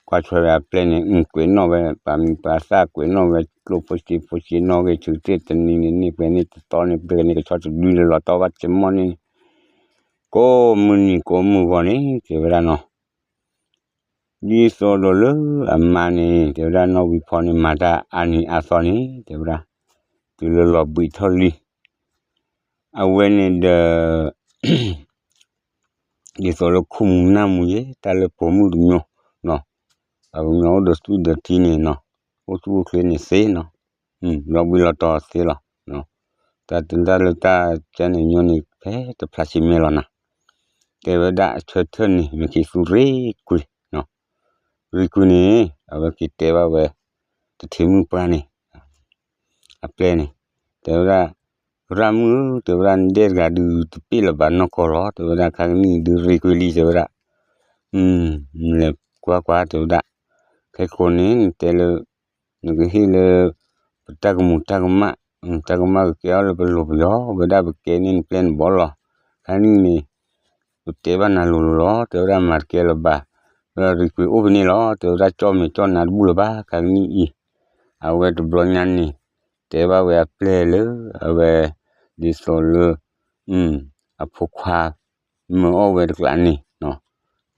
ကွၢ်ထွဲဝဲအပျဲၢ်န့ၣ် ကွဲးနီၣ်ဝဲ ပှၤမံၤပှၤသၣ် ကွဲးနီၣ်ဝဲ ကျိၣ်ဖိစ့ဖိ စ့နီၣ်ဂ့ၤ ဆူၣ်တ့ၢ်တနံၤန့ၣ် န့ၢ်ပှဲၤန့ၣ် တသီန့ၣ် ပှဲၤန့ၣ် ကဆီတဒုလၢလီၤတီဘၣ် ကမီၣ်န့ၣ် ကိးမုၢ်နံၤကိးမုၢ်ဂီၤန့ၣ် တဲဝဲဒၣ်နီၤ ဒ်သိးဒီးလၢအမါန့ၣ် တဲဝဲဒၣ်နီၣ်ဝံၤဖီန့ၣ် မၤတၢ်အါနံၤအါသီန့ၣ် တဲဝဲဒၣ် တုၤလၢလီၤဘှံးထီၣ်လံ အဝဲန့ၣ်ဒီး ဒ်သိးလၢခိၣ်မူၤနၢ်မူၤယဲ တၢ်လၢပိာ်မုၣ်တမျိုးနီၤ ပှၤကညီအိၣ်ဒီးသူၣ်ဒီးထံန့ၣ်နီၤ အိၣ်ဆူၣ်အိၣ်ချ့န့ၣ်သ့နီၤ လီၤဘှံးလီၤတီၤသ့လီၤ တၢ်တၢ်လၢတၢ်ကန့ၣ်ညီန့ၣ် ဖဲတဖျါဆံးမဲလီၤနၤ တဲဝဲဒၣ်အဆၢထၢၣ်န့ၣ် မ့ၢ်က့ၤသူရ့ကွံာ် ရ့ကွံာ်န့ၣ် အဝဲက့ၤတဲဘၣ်ဝဲ တထံမုၣ်ပှၢ်န့ၣ် အပျဲၢ်န့ၣ် တဲဝဲဒၣ် ရၣ်မုၣ်ဧၢ တဲဝဲဒၣ် နဒဲၣ်တဂၤဒုး တပ့ၢ်လၢၤဘၣ်နီၢ်ကီၢ်လီၤ တဲဝဲဒၣ် ခါကနံၣ်အံၤဒုး ရ့ကွံာ်လံ တဲဝဲဒၣ် လဲၤကွၢ်ကွၢ် တဲဝဲဒၣ် ခဲကိာ်န့ၣ် နတဲလၢ နကဟ့ၣ်လၢ ပတၢ်ကမူၤတၢ်ကမၣ် တၢ်ကမၣ်ကကဲအီၤလၢပလိၤပယီၤ ဝဲဒၣ်ပကဲန့ၢ်နပျဲၢ်နဘီၣ်လီၤ. ခါန့ၣ်န့ၣ် ပတဲဘၣ်နၤလိၤလိၤလီၤ တဲဝဲဒၣ်မၤတကဲလၢၤဘၣ်, ဒီးရံၣ်ကွံာ်အိၣ်ဖဲန့ၣ်လီၤ တဲဝဲဒၣ်ကၠီၣ်မဲာ်ကၠီၣ်နါတဘူၣ်လၢၤဘၣ် ခါကနံၣ်အံၤ, အဝဲတဘျီညါန့ၣ် တဲဘၣ်ဝဲအပျဲၢ်လၢ အဝဲ ဒ်သိးလၢ အဖိခွါ မၢအီၣ်ဝဲတကျးန့ၣ်,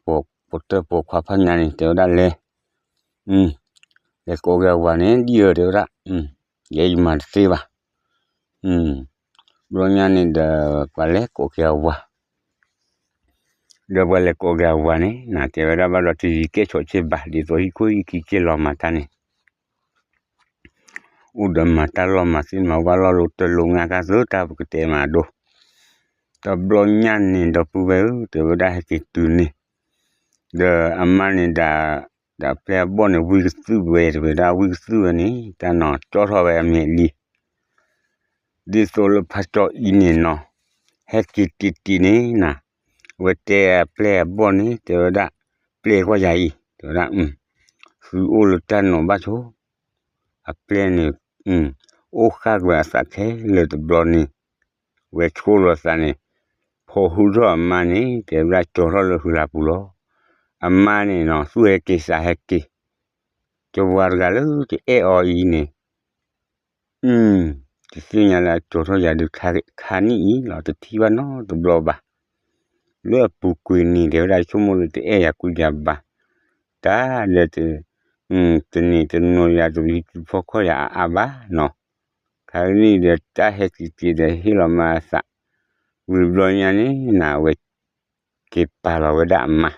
ပှၤတၢၢ်ပိာ်ခွါဖးညါန့ၣ် တဲဝဲဒၣ်လဲၤ လဲၤကိးက့ၤအဝၤန့ၣ် ဒ်အၢတဲဝဲဒၣ်, ယဲယမၤတသ့ဘၣ်, ဘျီညါန့ၣ်ဒီး ပှၤလဲၤကိးက့ၤအဝၤ, ဒီးပှၤလဲၤကိးက့ၤအဝၤန့ၣ် နတဲဝဲဒၣ်ဘၣ်ဒီးတယံၤကဲဆိးဆ့ဘၣ် ဒ်သိးဟံၣ်ခိၣ်ဟံၣ်ခံက့ၤလီၤမၤတၢ်န့ၣ် အိၣ်ဒီးမၤတၢ်လီၢ်မၤသ့ၣ်မၤဝၣ်လီၢ်လိၤတၢ်လိၤငါကသၢတၢ်ပကတဲမၤဒိၣ်, တဘျီညါန့ၣ်ဒီပုၢ်ဝဲၢ်ဧၢ တဲဝဲဒၣ်ဟဲက့ၤတုၤန့ၣ်, ဒီးအမါန့ၣ်ဒၣ်, ဒီးအပျဲၢ်အဘီၣ်န့ၣ် ဝံကသုၣ်ဝဲ တဲဝဲဒၣ်ဝံကသုၣ်ဝဲန့ၣ် တၢ်နီၤကၠီထီၣ်ဝဲအမဲာ်လံ, ဒ်သိးလၢဖးကၠီအံၤန့ၣ်နီၤ, ဟဲက့ၤတံၢ်တံၢ်န့ၣ်နၤ, အဝဲတဲအပျဲၢ်အဘီၣ်န့ၣ် တဲဝဲဒၣ်, ပျဲၢ်ကွၢ်ယၤအံၤ တဲဝဲဒၣ်, သုအိၣ်လၢတၢ်နီၤဘၣ်ဆိ, အပျဲၢ်န့ၣ် အိၣ်ဃၣ်ကွံာ်အသးခဲလၢာ်တဘျီန့ၣ်, ဝဲဆိလိာ်အသးန့ၣ်, ဖီၣ်ဟုထီၣ်အမါန့ၣ် တဲဝဲဒၣ်ကၠီထီၣ်လၢဟုလၢပူၤလီၤ, အမါန့ၣ်နီၤ သူၣ်ဟဲက့ၤသးဟဲက့ၤ, ကဝၤတဂၤလၢကအဲၣ်အီၤအံၤန့ၣ် တသ့ၣ်ညါလၢအကၠီထီၣ်ယၤဒုးခါနံၣ်အံၤလီၤ တထံၣ်ဘၣ်နီတဘျီဘၣ်, လၢအပူၤကွံာ်န့ၣ် တဲဝဲဒၣ်ဆိကမိၣ်လၢတအဲၣ်ယၤကွံယၤဘၣ်, တၢ်ဒီး တန့ၢ်တနီၤယၤတယံၤဖီခီၣ်ယၤအါအါဘၣ်နီၤ, ခါကနံၣ်ဒီးတၢ်ဟဲက့ၤက့ၤဒီးဟ့ၣ်လီၤမါအသး, ဝံၤဘျီညါန့ၣ် နဝဲ က့ၤပာ်လီၤဝဲဒၣ်အမါ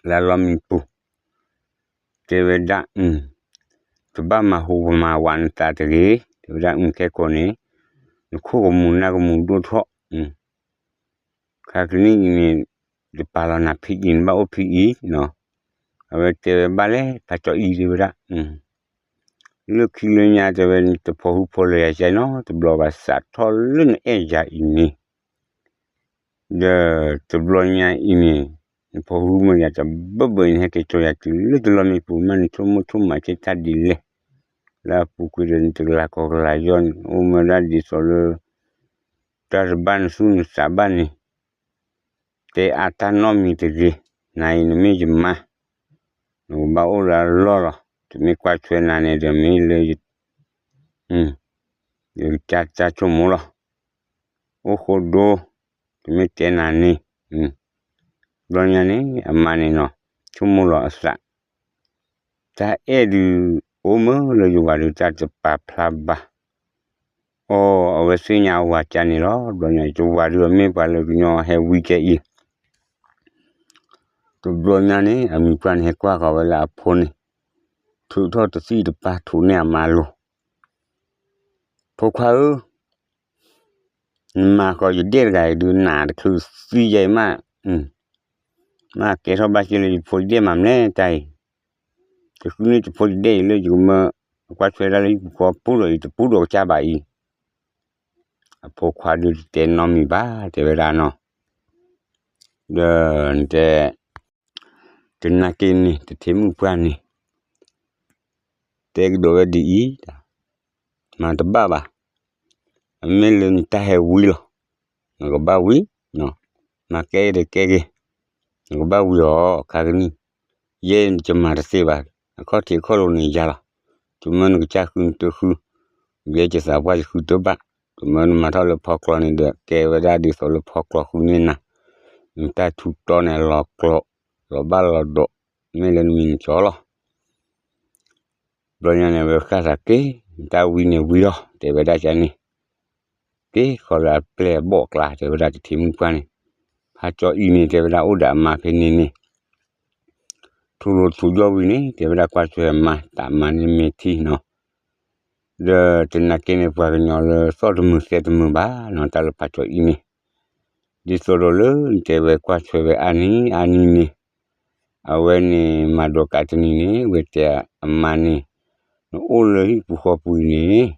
လၢလီၢ်မံပူၤ, တဲဝဲဒၣ်, တဘၣ်မၤဟူးမၤဝးနသးတဂ့ၤ, တဲဝဲဒၣ်ခဲကိာ်န့ၣ်, နခိၣ်ကမူၤနၢ်ကမူၤဒိၣ်ထီၣ်, ခါကနံၣ်အံၤန့ၣ်, ယပာ်လီၤနၤဖံအံၤ နဘၣ်အိၣ်ဖံအံၤ, အဝဲတဲဝဲဘၣ်လဲၣ် ဖးကၠီအံၤတဲဝဲဒၣ်, လၢခံလၢညါတဲဝဲ နတဖိးဟုဖိးလၢယၤကဲနီတဘျီဘၣ် စးထီၣ်လၢနအဲၣ်ယၤအံၤန့ၣ် ဒီးတဘျီညါအံၤန့ၣ်, နဖိးဟုမ့ၢ်ယၤတဘၢဘၢအံၤန့ၣ် ဟဲက့ၤကၠီယၤတုၤလၢတလီၢ်မံပူၤ မ့ၢ်နဆိကမိၣ်ဆိကမးက့ၤတၢ်ဒ်လဲၣ်, လၢအပူၤကွံာ်ဒီးနတကလၤကီကလၤယီၢ်န့ၣ် အိၣ်မ့ၢ်ဒၣ်ဒ်သိးလၢ တၢ်တဘၣ်နသူၣ်နသးဘၣ်န့ၣ်, တဲအါတၢ်နီတမံၤတဂ့ၤ, နၤအံၤနမ့ၢ်ယမါ, နကဘၣ်အိၣ်လၢအလီၢ်လီၤ, တမ့ၢ်ကွၢ်ထွဲနၤန့ၣ်ဒီးမ့ၢ်လၢ ယကစၢ်တၢ်ဆိကမိၣ်လီၤ, အိၣ်ဃိဒိ, တမ့ၢ်တဲနၤန့ၣ်, ဘျီညါန့ၣ် အမါန့ၣ်နီၤ ဆိကမိၣ်လီၤအသး တၢ်အဲၣ်ဒုး အိၣ်မ့ၢ်လၢယဝၤဒုး တၢ်တပာ်ဖျါဘၣ်, အိ အဝဲသ့ၣ်ညါအဝၤကန့ၣ်လီၤ, ဘျီညါ ယဝၤဒုးအမ့ၢ်ပှၤလၢကညီဟဲဝံကဲအံၤ, တဘျီညါန့ၣ် အမံၤပှၢ်န့ၣ်ဟဲကွၢ်ဃီၤဝဲလၢအဖိန့ၣ်, ထုးထီၣ်တသံၣ်တပၤ ထုးန့ၢ်အမါလိၤ, ဖိခွါဧၢ, နမၤဃီၤယဒဲၣ်တဂၤအံၤဒုးနးတချုးသံယဲအံၤမး, မ့ၢ်ကဲထီၣ်ဘၣ်က့လၢယဖိယဒဲၣ်မးမလဲၣ်တၢ်အံၤ, တဃုန့ၢ်ယဖိယဒဲၣ်အံၤလၢယကမၢ ကွၢ်ထွဲဒၣ်လၢဟံၣ်ပူၤဃီပူၤဒီး ယတပူၤဒီးကစၢ်ဘၣ်အံၤ, အဖိခွါဒုးတတဲနီတမံၤဘၣ် တဲဝဲဒၣ်နီၤ, ဒီးနတဲ တနာ်က့န့ၣ် တထံမုၣ်ပှၢ်န့ၣ် တဲကဒီးဝဲဒ်အံၤ, မၤတဘၣ်ဘၣ်, အမ့ၢ်လၢနတၢ်ဟဲဝံလီၤ, နကဘၣ်ဝံ, မၤကဲဂ့ၤတကဲဂ့ၤ, နကဘၣ်ဝံအီၤ ခါကနံၣ်, ယဲယမၤတသ့ဘၣ်, အခီၣ်ထံးအခီၣ်လိၤန့ၣ်ယၤလီၤ, တမၢနကစၢ်ဃုနတဃု, ယဲယသးပှၢ်ယဃုတဘၣ်, တမၢနမၤထီၣ်လၢဖီကျီန့ၣ်ဒီး ကဲဝဲဒၣ်ဒ်သိးလၢဖီကျီဃုန့ၢ်နၤ, နတၢ်ထူးတီန့ၣ်လီၤကျိာ်, လီၤဘၣ်လီၤဒီး, မ့ၢ်လၢနမံၤနကၠီလီၤ. ဘျီညါန့ၣ် အဝဲဃၣ်သးက့ၤ, နတၢ်ဝံန့ၣ်ဝံလီၤ တဲဝဲဒၣ်ကန့ၣ်, က့ၤဃီလၢအပျဲၢ်အဘီၣ်အကျါ တဲဝဲဒၣ်တထံမုၣ်ပှၢ်န့ၣ်, ဖးကၠီအံၤန့ၣ် တဲဝဲဒၣ်အိၣ်ဒီးအမါဖဲန့ၣ်န့ၣ်, ထူလိာ်ထူယီၢ်ဝံၤန့ၣ် တဲဝဲဒၣ်ကွၢ်ထွဲအမါ တၢ်မါန့ၣ်မ့ၢ်ထံနီၤ, ဒီးတနာ်က့န့ၣ် ပှၤကညီလၢသီၣ်တမုာ်သဲတမုာ်ဘၣ်နီၤ တၢ်လၢဖးကၠီအံၤန့ၣ်, ဒ်သိးဒီးလၢနတဲဝဲကွၢ်ထွဲဝဲအါနံၤအါနံၤန့ၣ်, အဝဲန့ၣ်မၤဒိးကးတနံၤန့ၣ် ဝဲတဲအမါန့ၣ်, နအိၣ်လၢဟံၣ်ပူၤဃီပူၤအံၤန့ၣ်,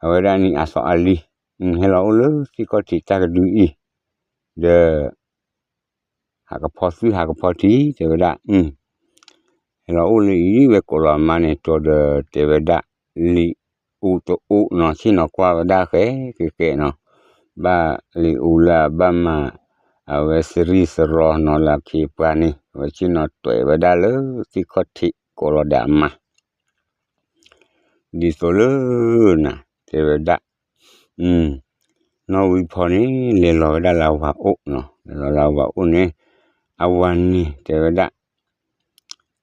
အဝဲဒၣ်နံၤအါသီအါလံ, ဟဲလီၤအိၣ်လၢသ့ၣ်ခီၣ်ထံးတၢ်ကဒုအံၤ, ဒီး ဟးကဖီသွံၣ်ဟးကဖီထံ တဲဝဲဒၣ်, ဟဲလီၤအိၣ်လၢအံၤ ဝဲကိးလီၤအမါန့ၣ် ကၠီဒီးတဲဝဲဒၣ်, လံ အိၣ်တအိၣ်နီၤ ဆ့ၣ်နီၤကွၢ်ဝဲဒၣ်ဃဲကဲကဲနီၤ, ဘၣ်လံၤအူလၢအဘၣ်မၤ အဝဲစရံးစရီနီၤလၢအခ့အပှၤန့ၣ် အဝဲဆ့ၣ်နီၤတွဲးဝဲဒၣ်လၢသ့ၣ်ခီၣ်ထံးကိးလီၤဒၣ်အမါ ဒ်သိးလၢနၤ တဲဝဲဒၣ် နီၢ်ဝံဖီန့ၣ် လဲၤလီၤဝဲဒၣ်လၢအဝၤအိၣ်နီၤ, လဲၤလီၤလၢအဝၤအိၣ်န့ၣ် အဝၤန့ၣ် တဲဝဲဒၣ်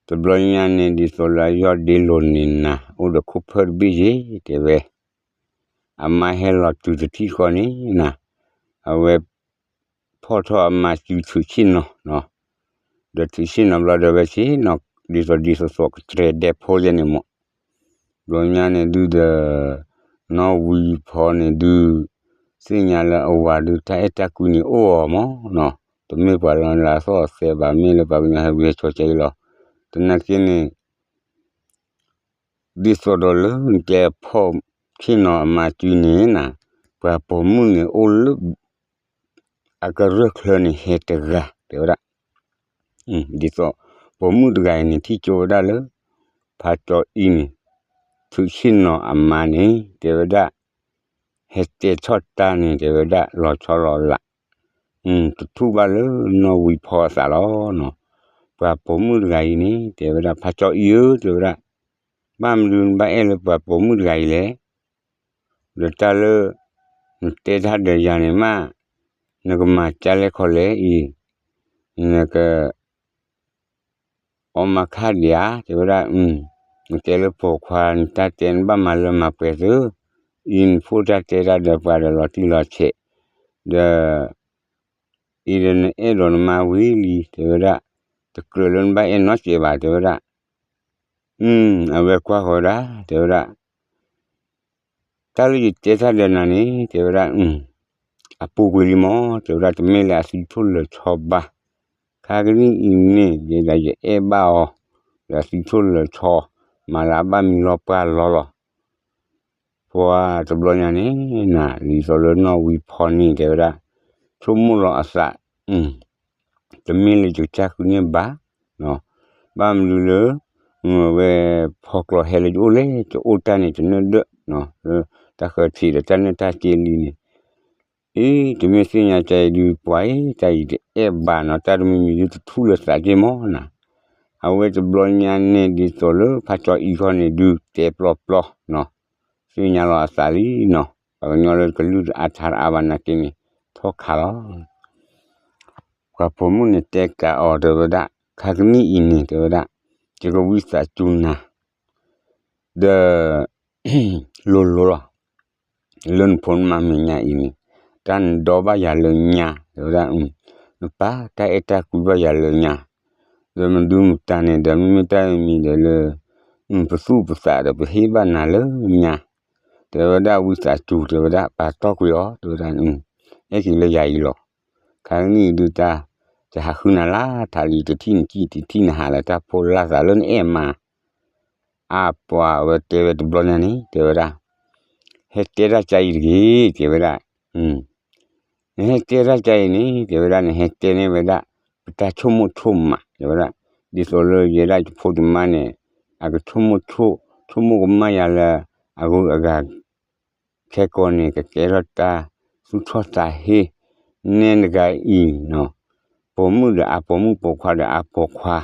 တဘျီညါန့ၣ် ဒ်သိးလၢအယီၢ်ဒ့လိၤန့ၣ်နၤ အိၣ်ဒီးခိၣ်ဖၢၣ်တဘ့ၣ်ယ့ၣ် တဲဝဲ အမါဟဲလီၤတုၤတထံၣ်ဃီန့ၣ်နၤ အဝဲ ဖီၣ်ထီၣ်အမါစုထုးဆ့ၣ်နီၤနီၤ, ဒီးထုးဆ့ၣ်နီၤဘျီဒီးဝဲဆ့ၣ်နီၤ ဒ်သိးဒ်သိးသိးကတြဲၤဒဲးဖိယဲန့ၣ်မး, ဘျီညါန့ၣ်ဒုဒီး နီၢ်ဝံဖီန့ၣ်ဒု သ့ၣ်ညါလၢအဝၤဒု တၢ်အဲၣ်တၢ်ကွံန့ၣ်အိၣ်အီၤမးနီၤ, တမ့ၢ်ပှၤလၢအသီၣ်အသဲဘၣ် မ့ၢ်လၢပှၤကညီဟဲဝံဟဲဆီကဲအံၤလီၤ, သနာ်က့န့ၣ် ဒ်သိးဒီးလၢနတဲအဖီၣ်ဆ့ၣ်နီၤအမါစုန့ၣ်နၤ, ပှၤပိာ်မုၣ်န့ၣ်အိၣ်လၢ အကရၢၢ်ချၢန့ၣ်ဟဲတဂၤ တဲဝဲဒၣ်, ဒ်သိး ပိာ်မုၣ်တဂၤအံၤန့ၣ် ထံၣ်ကၠိဝဲဒၣ်လၢ ဖးကၠီအံၤန့ၣ် ထုးဆ့ၣ်နီၤအမါန့ၣ် တဲဝဲဒၣ် ဟဲတဲထီၣ်တၢ်န့ၣ် တဲဝဲဒၣ် လီၤဆီလီၤလး တထူၣ်ဘၣ်လၢနီၢ်ဝံဖီအသးလီၤနီၤ, ပှၤပိာ်မုၣ်တဂၤအံၤန့ၣ် တဲဝဲဒၣ် ဖးကၠီအံၤဧၢ တဲဝဲဒၣ်, ဘၣ်မနုၤနဘၣ်အဲၣ်လၢပှၤပိာ်မုၣ်တဂၤအံၤလဲၣ်, ဒီးတၢ်လၢ နတဲတၢ်ဒီးယၤန့ၣ်မး နကမၤကလဲၣ်ခီလဲၣ်အံၤ, နက အီမၤခါဒံးဧါ တဲဝဲဒၣ်, နတဲလၢပိာ်ခွါ နတၢ်တဲနဘၣ်မၤလၢမၤပှဲၤသု, အံၤနဖိတၢ်တဲတၢ်ဒီးပှၤဒီးလီၤတံၢ်လီၤဆဲး, ဒီး အံၤဒီးနအဲၣ်ဒိးနမါဝံၤလံ တဲဝဲဒၣ်, တကြၢးလၢနဘၣ်အဲၣ်နီတစဲးဘၣ် တဲဝဲဒၣ်, အဝဲကွၢ်ဃီၤဝဲဒၣ် တဲဝဲဒၣ် တၢ်လၢယတဲတၢ်ဒီးနၤန့ၣ် တဲဝဲဒၣ်, အပူၤကွံာ်လံမး တဲဝဲဒၣ် တမ့ၢ်လၢအသံထိၣ်လၢာ်ဆီဘၣ်, ခါကနံၣ်အံၤန့ၣ် ယဲဒၣ်ယအဲၣ်ဘၣ်အီၤ, ဒီးအသံထိၣ်လၢာ်ဆီ, မၤလၢအဘၣ်မံၤလီၤပှၢ်လီၤလီၤ ပှၤတဘျီညါန့ၣ် နၤ ဒ်သိးလၢနီၢ်ဝံဖီန့ၣ် တဲဝဲဒၣ်, ဆိကမိၣ်လီၤအသး, တမ့ၢ်လၢယကစၢ်ဃုန့ၢ်ဘၣ်, ဘၣ်မနုၤလၢ ဝဲဖီကျိးဟဲလၢယအိၣ်လဲၣ် ယအိၣ်တၢ်န့ၣ်တနၢ်ဒၢၣ်, လၢတၢ်ဃၢၤထံးဒီးတၢ်နၢ်တၢ်က့လံန့ၣ်, အ့ တမ့ၢ်သ့ၣ်ညါကါအံၤဒုးပှၤအံၤ တၢ်အံၤတအဲၣ်ဘၣ်နီၤ တၢ်တမံၤမံၤဒုးတထူၣ်လၢသးက့မးနၤ, အဝဲတဘျီညါန့ၣ် ဒ်သိးလၢဖးကၠီအံၤခီန့ၣ်ဒုး တဲပျီပျီနီၤ, သ့ၣ်ညါလီၤအသးလံနီၤ, ပှၤကညီလၢကလုၢ်တအါထါတအါဘၣ်နာ်က့န့ၣ် ထီၣ်ခးလီၤ ပှၤပိာ်မုၣ်န့ၣ်တဲကးအီၤတဲဝဲဒၣ်, ခါကနံၣ်အံၤန့ၣ် တဲဝဲဒၣ်, ယကဝံသးစူၤနၤ, ဒီး လိၤလိၤလီၤ, လၢနဖိနမါမဲာ်ညါအံၤန့ၣ်, တၢ်နဒီဘၣ်ယၤလၢညါ တဲဝဲဒၣ်, နပာ်တၢ်အဲၣ်တၢ်ကွံဘၣ်ယၤလၢညါ, ဒီးမဒုမတၤန့ၣ်ဒီး မ့မ့ၢ်တၢ်မံၤဒီးလၢ ပသူၣ်ပသးဒီးပဟ့ၣ်ဘၣ်နၤလၢညါ, တဲဝဲဒၣ်ဝံသးစူၤ တဲဝဲဒၣ် ပာ်တီၢ်ကွံာ်အီၤ တဲဝဲဒၣ်, အဲၣ်က့ၤလၢယၤအံၤလီၤ, ခါကနံၣ်အံၤဒုးတၢ် တဟးဃုနၤလၢထးလံ တထံၣ်နကံၣ် တထံၣ်နဟးလၢတၢ်ဖိလၢ်သးလၢနအဲၣ်မး အပှၤအဝဲတဲဝဲတဘျီညါန့ၣ် တဲဝဲဒၣ်, ဟဲတဲတၢ်ကါအံၤတဂ့ၤ တဲဝဲဒၣ်, နဟဲတဲတၢ်ကါအံၤန့ၣ် တဲဝဲဒၣ် နဟဲတဲန့ၢ်ဝဲဒၣ် ပတၢ်ဆိကမိၣ်ဆိကမး တဲဝဲဒၣ်, ဒ်သိးလၢယဲဒၣ်ယဖိယမါန့ၣ် အကဆိကမိၣ်ဆိ ဆိကမိၣ်ကမၣ်ယၤလၢ အဂုၤအဂၤ ခဲကိာ်န့ၣ် ကကဲထီၣ်တၢ်သူၣ်ထီၣ်သးဟ့ နဲတဂၤအံၤနီၤ, ပိာ်မုၣ်ဒီးအါပိာ်မုၣ် ပိာ်ခွါဒီးအါပိာ်ခွါ,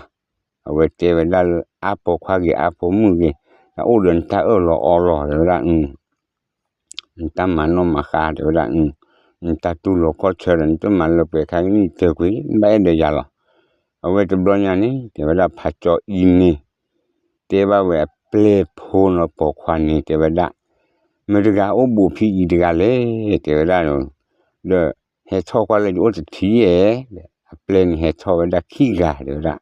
အဝဲတဲဝဲဒၣ်လၢအါပိာ်ခွါဂ့ၤ အါပိာ်မုၣ်ဂ့ၤ, တၢ်အိၣ်ဒီးနတၢ်အၢၣ်လီၤအီလီၤ တဲဝဲဒၣ်, နတၢ်မၤနီၣ်မၤဃါ တဲဝဲဒၣ်, နတၢ်တူၢ်လိာ်ခီၣ်ဆၢဒီး နတမၤလၢပှဲၤခါကနံၣ်တၢၤကွံာ် နဘၣ်အဲၣ်ဒီးယၤလီၤ. အဝဲတဘျီညါန့ၣ် တဲဝဲဒၣ်ဖးကၠီအံၤန့ၣ် တဲဘၣ်ဝဲအပျဲၢ်ဖိနီၤ ပိာ်ခွါန့ၣ် တဲဝဲဒၣ်, မတၤတဂၤအိၣ်ဘူးဖံအံၤတဂၤလဲၣ် တဲဝဲဒၣ်, ဒီးဟဲထီၣ်ကွၢ်လၢယအိၣ်တထံၣ်ဧါ, အပျဲၢ်န့ၣ်ဟဲထီၣ်ဝဲဒၣ်ခံဂၤ တဲဝဲဒၣ်,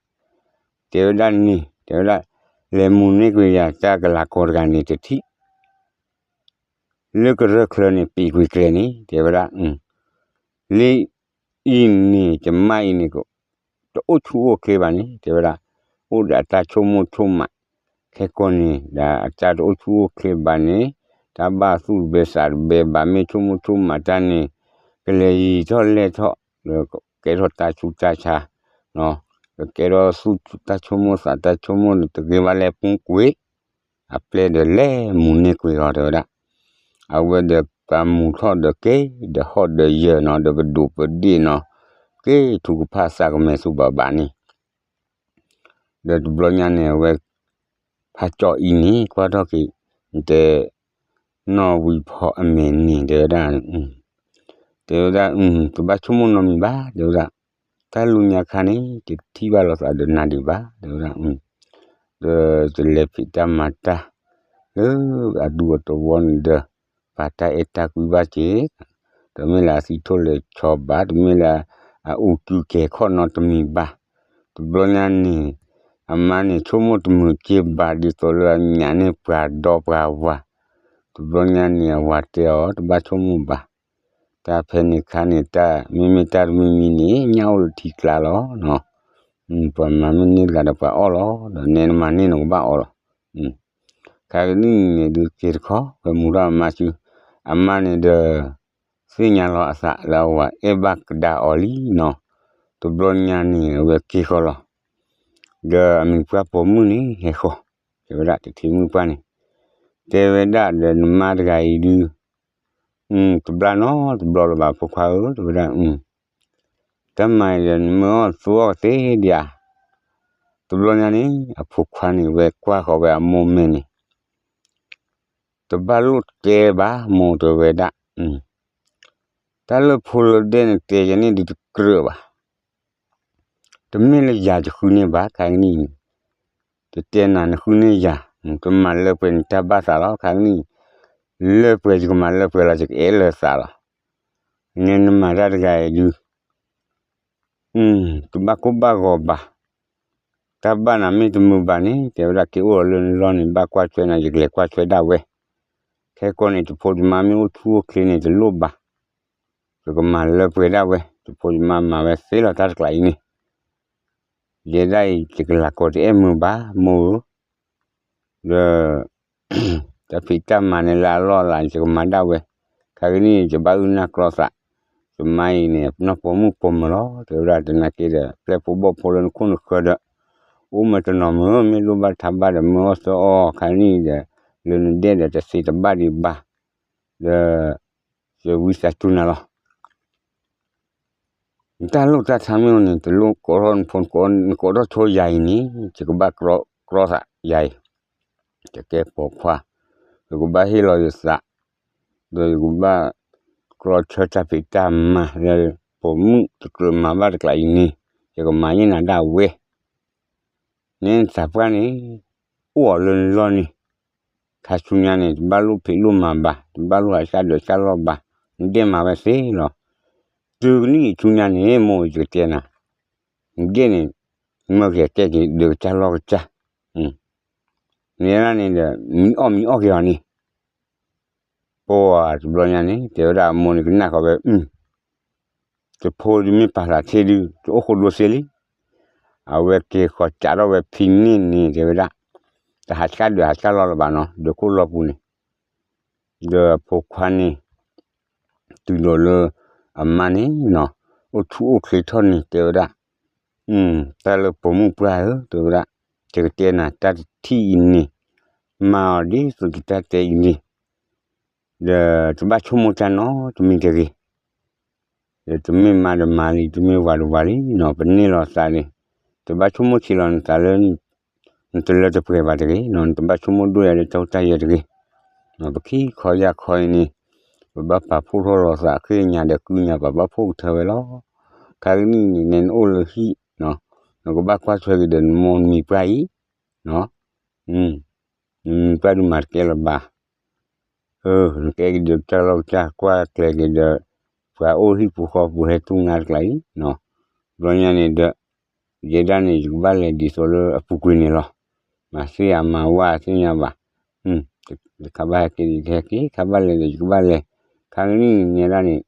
တဲဝဲဒၣ်န့ၣ် တဲဝဲဒၣ်, လဲၤမူန့ၢ်ကွံာ်ယၤတၢ်ကလၤကီတဂၤန့ၣ်တထံၣ် လၢကရၢၢ်ချၢန့ၣ် ပံာ်ကွံာ်ကျဲန့ၣ် တဲဝဲဒၣ်, လၢအံၤန့ၣ် ယမါအံၤန့ၣ် တအိၣ်ဆူၣ်အိၣ်ချ့ဘၣ်န့ၣ် တဲဝဲဒၣ်, အိၣ်ဒီးအတၢ်ဆိကမိၣ်ဆိကမး, ခဲကိာ်န့ၣ် ဒီးအတၢ်တအိၣ်ဆူၣ်အိၣ်ချ့ဘၣ်န့ၣ် တၢ်ဘၣ်သူၣ်တဘဲသးတဘဲဘၣ် မ့ၢ်ဆိကမိၣ်ဆိကမးတၢ်န့ၣ် ကလဲၤယံာ်ထီၣ်လဲၢ်ထီၣ် လၢကကဲထီၣ်တၢ်ဆူးတၢ်ဆါ, ကကဲထီၣ်သူၣ်တၢ်ဆိကမိၣ်သးတၢ်ဆိကမိၣ်န့ၣ် တဂ့ၤဘၣ်လဲၣ်ပူၤကွံာ် အပျဲၢ်ဒီးလဲၤမူန့ၢ်ကွံာ်အီၤ တဲဝဲဒၣ်. အဝဲဒီးပာ်မူထီၣ်ဒီးက့ၤ ဒီးဟီၣ်ဒီးယၢၢ်နီၤ ဒီးပဒိၣ်ပဒ့ၣ်နီၤ, က့ၤထူကဖၣ်စးကမဲာ်ဆူၣ်ဘၣ်ဘၣ်န့ၣ် ဒီးတဘျီညါန့ၣ် အဝဲ ဖးကၠီအံၤန့ၣ် ကွၢ်ထီၣ်က့ၤ တဲ နီၢ်ဝံဖီအမဲာ်န့ၣ် တဲဝဲဒၣ်, တဲဝဲဒၣ် တဘၣ်ဆိကမိၣ်နီတမံၤဘၣ် တဲဝဲဒၣ်. တၢ်လူညါခါန့ၣ် တထံၣ်ဘၣ်လိာ်သးဒီးနၤဒံးဘၣ် တဲဝဲဒၣ်. ဒီးတလဲၤဖံးတၢ်မၤတၢ် လၢအဒူအသဝီန့ၣ်ဒီး ပာ်တၢ်အဲၣ်တၢ်ကွံဘၣ်က့ၤ, တမ့ၢ်လၢအသံထိၣ်လဲၤဆီဘၣ်, တမ့ၢ်လၢအအူးကူကဲၤခီၣ်နီတမံၤဘၣ်. တဘျီညါန့ၣ် အမါန့ၣ်ဆိကမိၣ်တမုာ်က့ၤဘၣ် ဒ်သိးလၢအညၣ်န့ၢ်ပှၤဒီပှၤဝၤ. တဘျီညါန့ၣ် အဝၤတဲအီၤ တဘၣ်ဆိကမိၣ်ဘၣ်. တၢ်ဖဲန့ၣ်ခါန့ၣ် တၢ်မ့မ့ၢ်တၢ်တမံၤမံၤန့ၣ် ညၣ်အိၣ်လၢထံကျါလီၤ. ပှၤမၤမ့ၢ်န့ၢ်တဂၤဒီးပှၤအီၣ်လီၤ, ဒီးနဲနမၤန့ၢ်နကဘၣ်အီၣ်လီၤ. ခါကနံၣ်န့ၣ်ဒုးက့ၤတခီ ဝဲမူထီၣ်အမါစု, အမါန့ၣ်ဒီး သ့ၣ်ညါလီၤအသးလၢအဝၤအဲၣ်ဘၣ်ကဒါအီၤလံနီၤ. တဘျီညါန့ၣ် အဝဲက့ၤဃီလီၤ. ဒီးအမံၤပှၢ်ပိာ်မုၣ်န့ၣ်ဟဲဃီ, တဲဝဲဒၣ်တထံမုၣ်ပှၢ်န့ၣ်, တဲဝဲဒၣ်ဒီးနမါတဂၤအံၤဒုး တဘျါနီတဘျီလၢၤဘၣ် ဖိခွါဧၢ တဲဝဲဒၣ်. တၢ်မၤအံၤဒီးနမ့ၢ်အီၣ်သူအီၣ်ကသ့ဒံးဧါ. တဘျီညါန့ၣ် အဖိခွါန့ၣ် ဝဲကွၢ်ဃီၤဝဲအမိၢ်မဲာ်န့ၣ် တဘၣ်လိၣ်တဲဘၣ်မိၢ် တဲဝဲဒၣ်. တၢ်လၢဖိလၢဒဲန့ၣ် တဲယၤန့ၣ်ဒုးတကြၢးဘၣ်. တမ့ၢ်လၢယၤယဃုန့ၢ်ဘၣ် ခါကနံၣ်အံၤ, တတဲနၤနဃုန့ၢ်ယၤ, တမၤလၢပှဲၤန့ၣ်တၢ်ဘၣ်သးလီၤ ခါကနံၣ်အံၤ, လၢပှဲၤယကမၤလၢပှဲၤလီၤ ယကအဲၣ်လၢသးလီၤ. နဲနမၤတၢ်တဂၤအံၤဒုး တဘၣ်ကိၢ်ဘၣ်ဂီၤဘၣ်. တၢ်ဘၣ်နၤမ့ၢ်တမုာ်ဘၣ်န့ၣ် တဲဝဲဒၣ် က့ၤအိၣ်လၢနလီၢ်န့ၣ် ဘၣ်ကွၢ်ထွဲနၤ ယကလဲၤကွၢ်ထွဲဒၣ်ဝဲ. ခဲကိာ်န့ၣ် ယဖိယမါမ့ၢ်အိၣ်ဆူၣ်အိၣ်ချ့န့ၣ် တလိၣ်ဘၣ်. ယကမၤလၢပှဲၤဒၣ်ဝဲ, ယဖိယမါမၤဝဲသ့လီၤတၢ်တကျးအံၤန့ၣ်. ယဲဒၣ်အံၤ ယကလၤကီၤတအဲၣ်မုာ်ဘၣ် မိၢ်ဧၢ, ဒီး တၢ်ဖံးတၢ်မၤန့ၣ်လၢအလီၢ်အလၤန့ၣ် ယကမၤဒၣ်ဝဲ, ခါကနံၣ် ယဘၣ်အုၣ်နၢ်ကြီသး, ယမါအံၤန့ၣ် နီၢ်ပိာ်မုၣ်ပိာ်မုၣ်လီၤ တဲဝဲဒၣ်. သနာ်က့ဒီး ပျဲၢ်ဖိဘီၣ်ဖိလၢနခိၣ်နဃၢၤဒီး အိၣ်မ့ၢ်တနီၤမုၢ် မ့ၢ်လိၣ်ဘၣ်ထးဘၣ်ဒီး မ့ၢ်အီၣ်သီအီၣ် ခါကနံၣ်ဒီး လၢနဒဲဒီးတသ့တဘၣ်ဒံးဘၣ်, ဒီး ယဝံသးစူၤနၤလီၤ. နတၢ်လိၣ်တၢ်ထါမ့ၢ်အိၣ်န့ၣ် တလိၣ်ကိးထီၣ်နဖိ နကိးထီၣ်ဆိယၤအံၤန့ၣ် ယကဘၣ်ကြီသးယၤအံၤ, ယကဲပိာ်ခွါ, ယကဘၣ်ဟ့ၣ်လီၤယသး, ဒီးယကဘၣ်ကြီဆၢတၢ်ဖံးတၢ်မၤလၢ ပိာ်မုၣ်တကြၢးမၤဘၣ်တကျးအံၤန့ၣ် ယကမၤန့ၢ်နၤဒၣ်ဝဲ. နဲနသးပှၢ်န့ၣ် အိၣ်အီၤလၢနလီၢ်န့ၣ်, ခါဆူညါန့ၣ် တဘၣ်လိၣ်ဖံးလိၣ်မၤဘၣ်, တဘၣ်လိၣ်ဟးစၢ်ဒိးစၢ်လီၢ်ဘၣ်, နဒဲမၤဝဲသ့လီၤ. တုၤကနံၣ်အံၤဆူညါန့ၣ် မိၢ်ယကတဲနၤ, နဒဲန့ၣ် မၢက့ၤကဲက့ၤဒိးကစၢ်လီၢ်ကစၢ်, နဒဲန့ၣ်ဒီး မံအီၣ်မံအီၣ်က့ၤအီၤန့ၣ် ပှၤတဘျီညါန့ၣ် တဲဝဲဒၣ်အမိၢ်န့ၣ် ကနၣ်ဃီၤဝဲ, တဖိဒုးမ့ၢ်ပာ်သးထ့ဒုး တအိၣ်ဃိဒိသ့လံ. အဝဲက့ၤဃီၤစးထီၣ်ဝဲဖံးန့ၢ်န့ၣ် တဲဝဲဒၣ်, တဟးဆၢဒိးဟးဆၢလီၢ်လၢၤဘၣ်နီၤ ဒိးခိၣ်လီၢ်ပူၤန့ၣ်, ဒီးအဖိခွါန့ၣ် တုၤဒိးလၢ အမါန့ၣ်နီၤ အိၣ်ဆူၣ်အိၣ်ချ့ထီၣ်န့ၣ် တဲဝဲဒၣ်, တၢ်လၢပိာ်မုၣ်ပှၢ်ဧၢ တဲဝဲဒၣ်, ယကတဲနၤတၢ်တထံၣ်အံၤန့ၣ်, မၤအီၤဒ်သိးယတၢ်တဲအံၤန့ၣ်, ဒီးတဘၣ်ဆိကမိၣ်တၢ်နီတမံၤတဂ့ၤ. ဒီးတမ့ၢ်မါဒီးမၤလံ, တမ့ၢ်ဝၤဒီးဝၤလံနီၤ, ပန့ၢ်လီၤသးန့ၣ်, တဘၣ်ဆိကမိၣ်ဆံးလီၤနသးလၢ နတလၢတပှဲၤဘၣ်တဂ့ၤနီၤ, နတဘၣ်ဆိကမိၣ်ဒိၣ်ယၤလၢတၢ်အိၣ်တၢ်ယဲၢ်တဂ့ၤ. ပခံခီယၢ်ခီအံၤန့ၣ်, ပဘၣ်ပာ်ဖှိၣ်ထီၣ်လီၤသး ဃ့ကညးဒီးကုညး ပဘၣ်ဖှိၣ်ကထၢဝဲလီၤ. ခါကနံၣ်န့ၣ် နအိၣ်လၢဟံၣ်နီၤ, နကဘၣ်ကွၢ်ထွဲက့ၤဒီးနမိၢ်နမံၤပှၢ်အံၤ, နမံၤပှၢ်ဒုးမၤတကဲလၢၤဘၣ်. နကဲက့ၤဒီးတၢ်လီၢ်ကစၢ် ကွၢ်ကျဲၤက့ၤဒီး ပှၤအိၣ်ဟံၣ်ပူၤဃီပူၤဟဲတူၢ်နၤတကျးအံၤ, ဘျီညါန့ၣ်ဒီး ယဲဒၣ်န့ၣ် ယကဘၣ်လဲၤဒ်သိးလၢအပူၤကွံာ်န့ၣ်လီၤ. မၤသ့ၣ်ယမၤဝါသ့ၣ်ညါဘၣ်. တခါဘၣ်ဟဲက့ၤဒီးယကဟဲက့ၤ, ခါဘၣ်လဲၤဒီးယကဘၣ်လဲၤ, ခါကနံၣ်န့ၣ်ဒၣ်န့ၣ်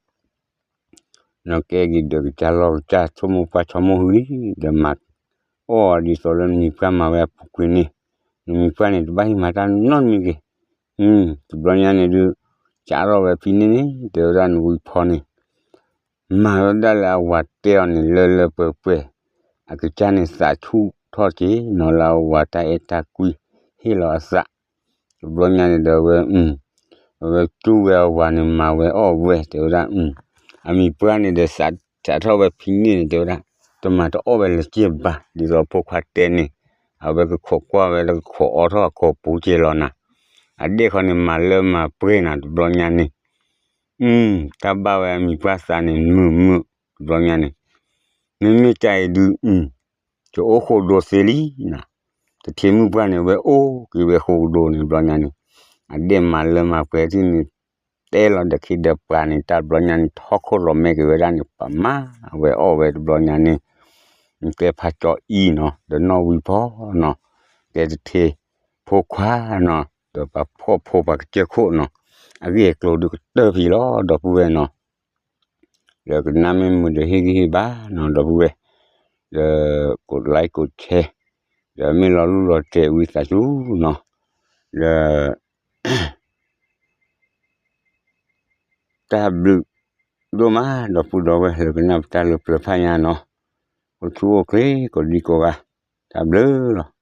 နကဲက့ၤဒီးကစၢ်လီၢ်ကစၢ် ဆိကမိၣ်ပှၢ်ဆိကမိၣ်ဟုလံ, ဒီးမၤအီၣ်ဒ်သိးလၢနမံၤပှၢ်မၤဝဲအပူၤကွံာ်န့ၣ်, နမံၤပှၢ်န့ၣ် တဘၣ်ဟ့ၣ်မၤတၢ်နီတမံၤတဂ့ၤ. တဘျီညါန့ၣ်ဒုး စးထီၣ်ဝဲဖံးန့ၢ်န့ၣ် တဲဝဲဒၣ်နဝံဖီန့ၣ် မၤဝဲဒၣ်လၢအဝၤတဲအီၤန့ၣ် လၢလၢပှဲၤပှဲၤ, အကစၢ်န့ၣ်သးဆူၣ်ထီၣ်က့ၤနီၤ လၢအဝၤတၢ်အဲၣ်တၢ်ကွံ ဟ့ၣ်လီၤအသး. တဘျီညါန့ၣ်ဒီးဝဲ အဝဲကၠူဝဲအဝၤန့ၣ် မၤဝဲအီၣ်ဝဲ တဲဝဲဒၣ်, အမံၤပှၢ်န့ၣ်ဒီး စးထီၣ်ဝဲဖံန့ၣ်န့ၣ် တဲဝဲဒၣ်, တမၤတအီၣ်ဝဲလၢက့ၢ်ဘၣ် ဒ်သိးဖိခွါတဲန့ၣ်, အဝဲကခိးကွၢ်ဝဲလၢကခိးအီထီၣ်အကိာ်ပူၤကဲလီၤနၤ, အဒဲၣ်ခီန့ၣ် မၤလၢမၤပှဲၤနၤ တဘျီညါန့ၣ် တၢ်ဘၣ်ဝဲအမံၤပှၢ်သးန့ၣ် မုာ်မုာ် တဘျီညါန့ၣ်, မ့မ့ၢ်ကါအံၤဒုး ယအိၣ်ဃိဒိသ့လံနၤ, တထံမုၣ်ပှၢ်န့ၣ် ဝဲအိၣ်က့ၤဝဲဃိဒိန့ၣ် တဘျီညါန့ၣ်, အဒဲၣ်မၤလၢမၤပှဲၤထံၣ်န့ၣ် တဲလီၤဒီးခ့ဒီးပှၤန့ၣ် တၢ်တဘျီညါန့ၣ် ထီၣ်ခိၣ်လီၤမဲာ်က့ၤဝဲဒၣ်န့ၣ် ပမၤဝဲအီၣ်ဝဲတဘျီညါန့ၣ်, ကဲဖးကၠီအံၤနီၤ ဒီးနီၣ်ဝံၤဖီနီၤ, ကဲတထံဖိခွါနီၤ ဒီးပှၤဖှီၣ်ဖိပှၤကစၢၢ်ခိၣ်နီၤ, အဂ့ၢ်အကျိၤဒုးကတၢၢ်ဖံးလီၤ ဒီပုၢ်ဝဲၢ်နီၤ, ဒီးကနၣ်မ့ၢ်မုာ်ဒီးဟ့ၣ်ဂံၢ်ဟ့ၣ်ဘါနီၤ ဒီပုၢ်ဝဲၢ်, ဒီးကိးlikeကိးshare, ဒီးမ့ၢ်လီၤလူၢ်လီၤတဲာ်ဝံသးစူၤနီၤ, ဒီး တၢ်ဘျုးဒိၣ်မး ဒီပုၢ်ဒီဝဲၢ်လၢကနၣ်ပတၢ်လၢပျၢၤဖးညါနီၤ, အိၣ်ဆူၣ်အိၣ်ချ့ကိးဒံကိးဂၤ, တၢ်ဘျုးလီၤ.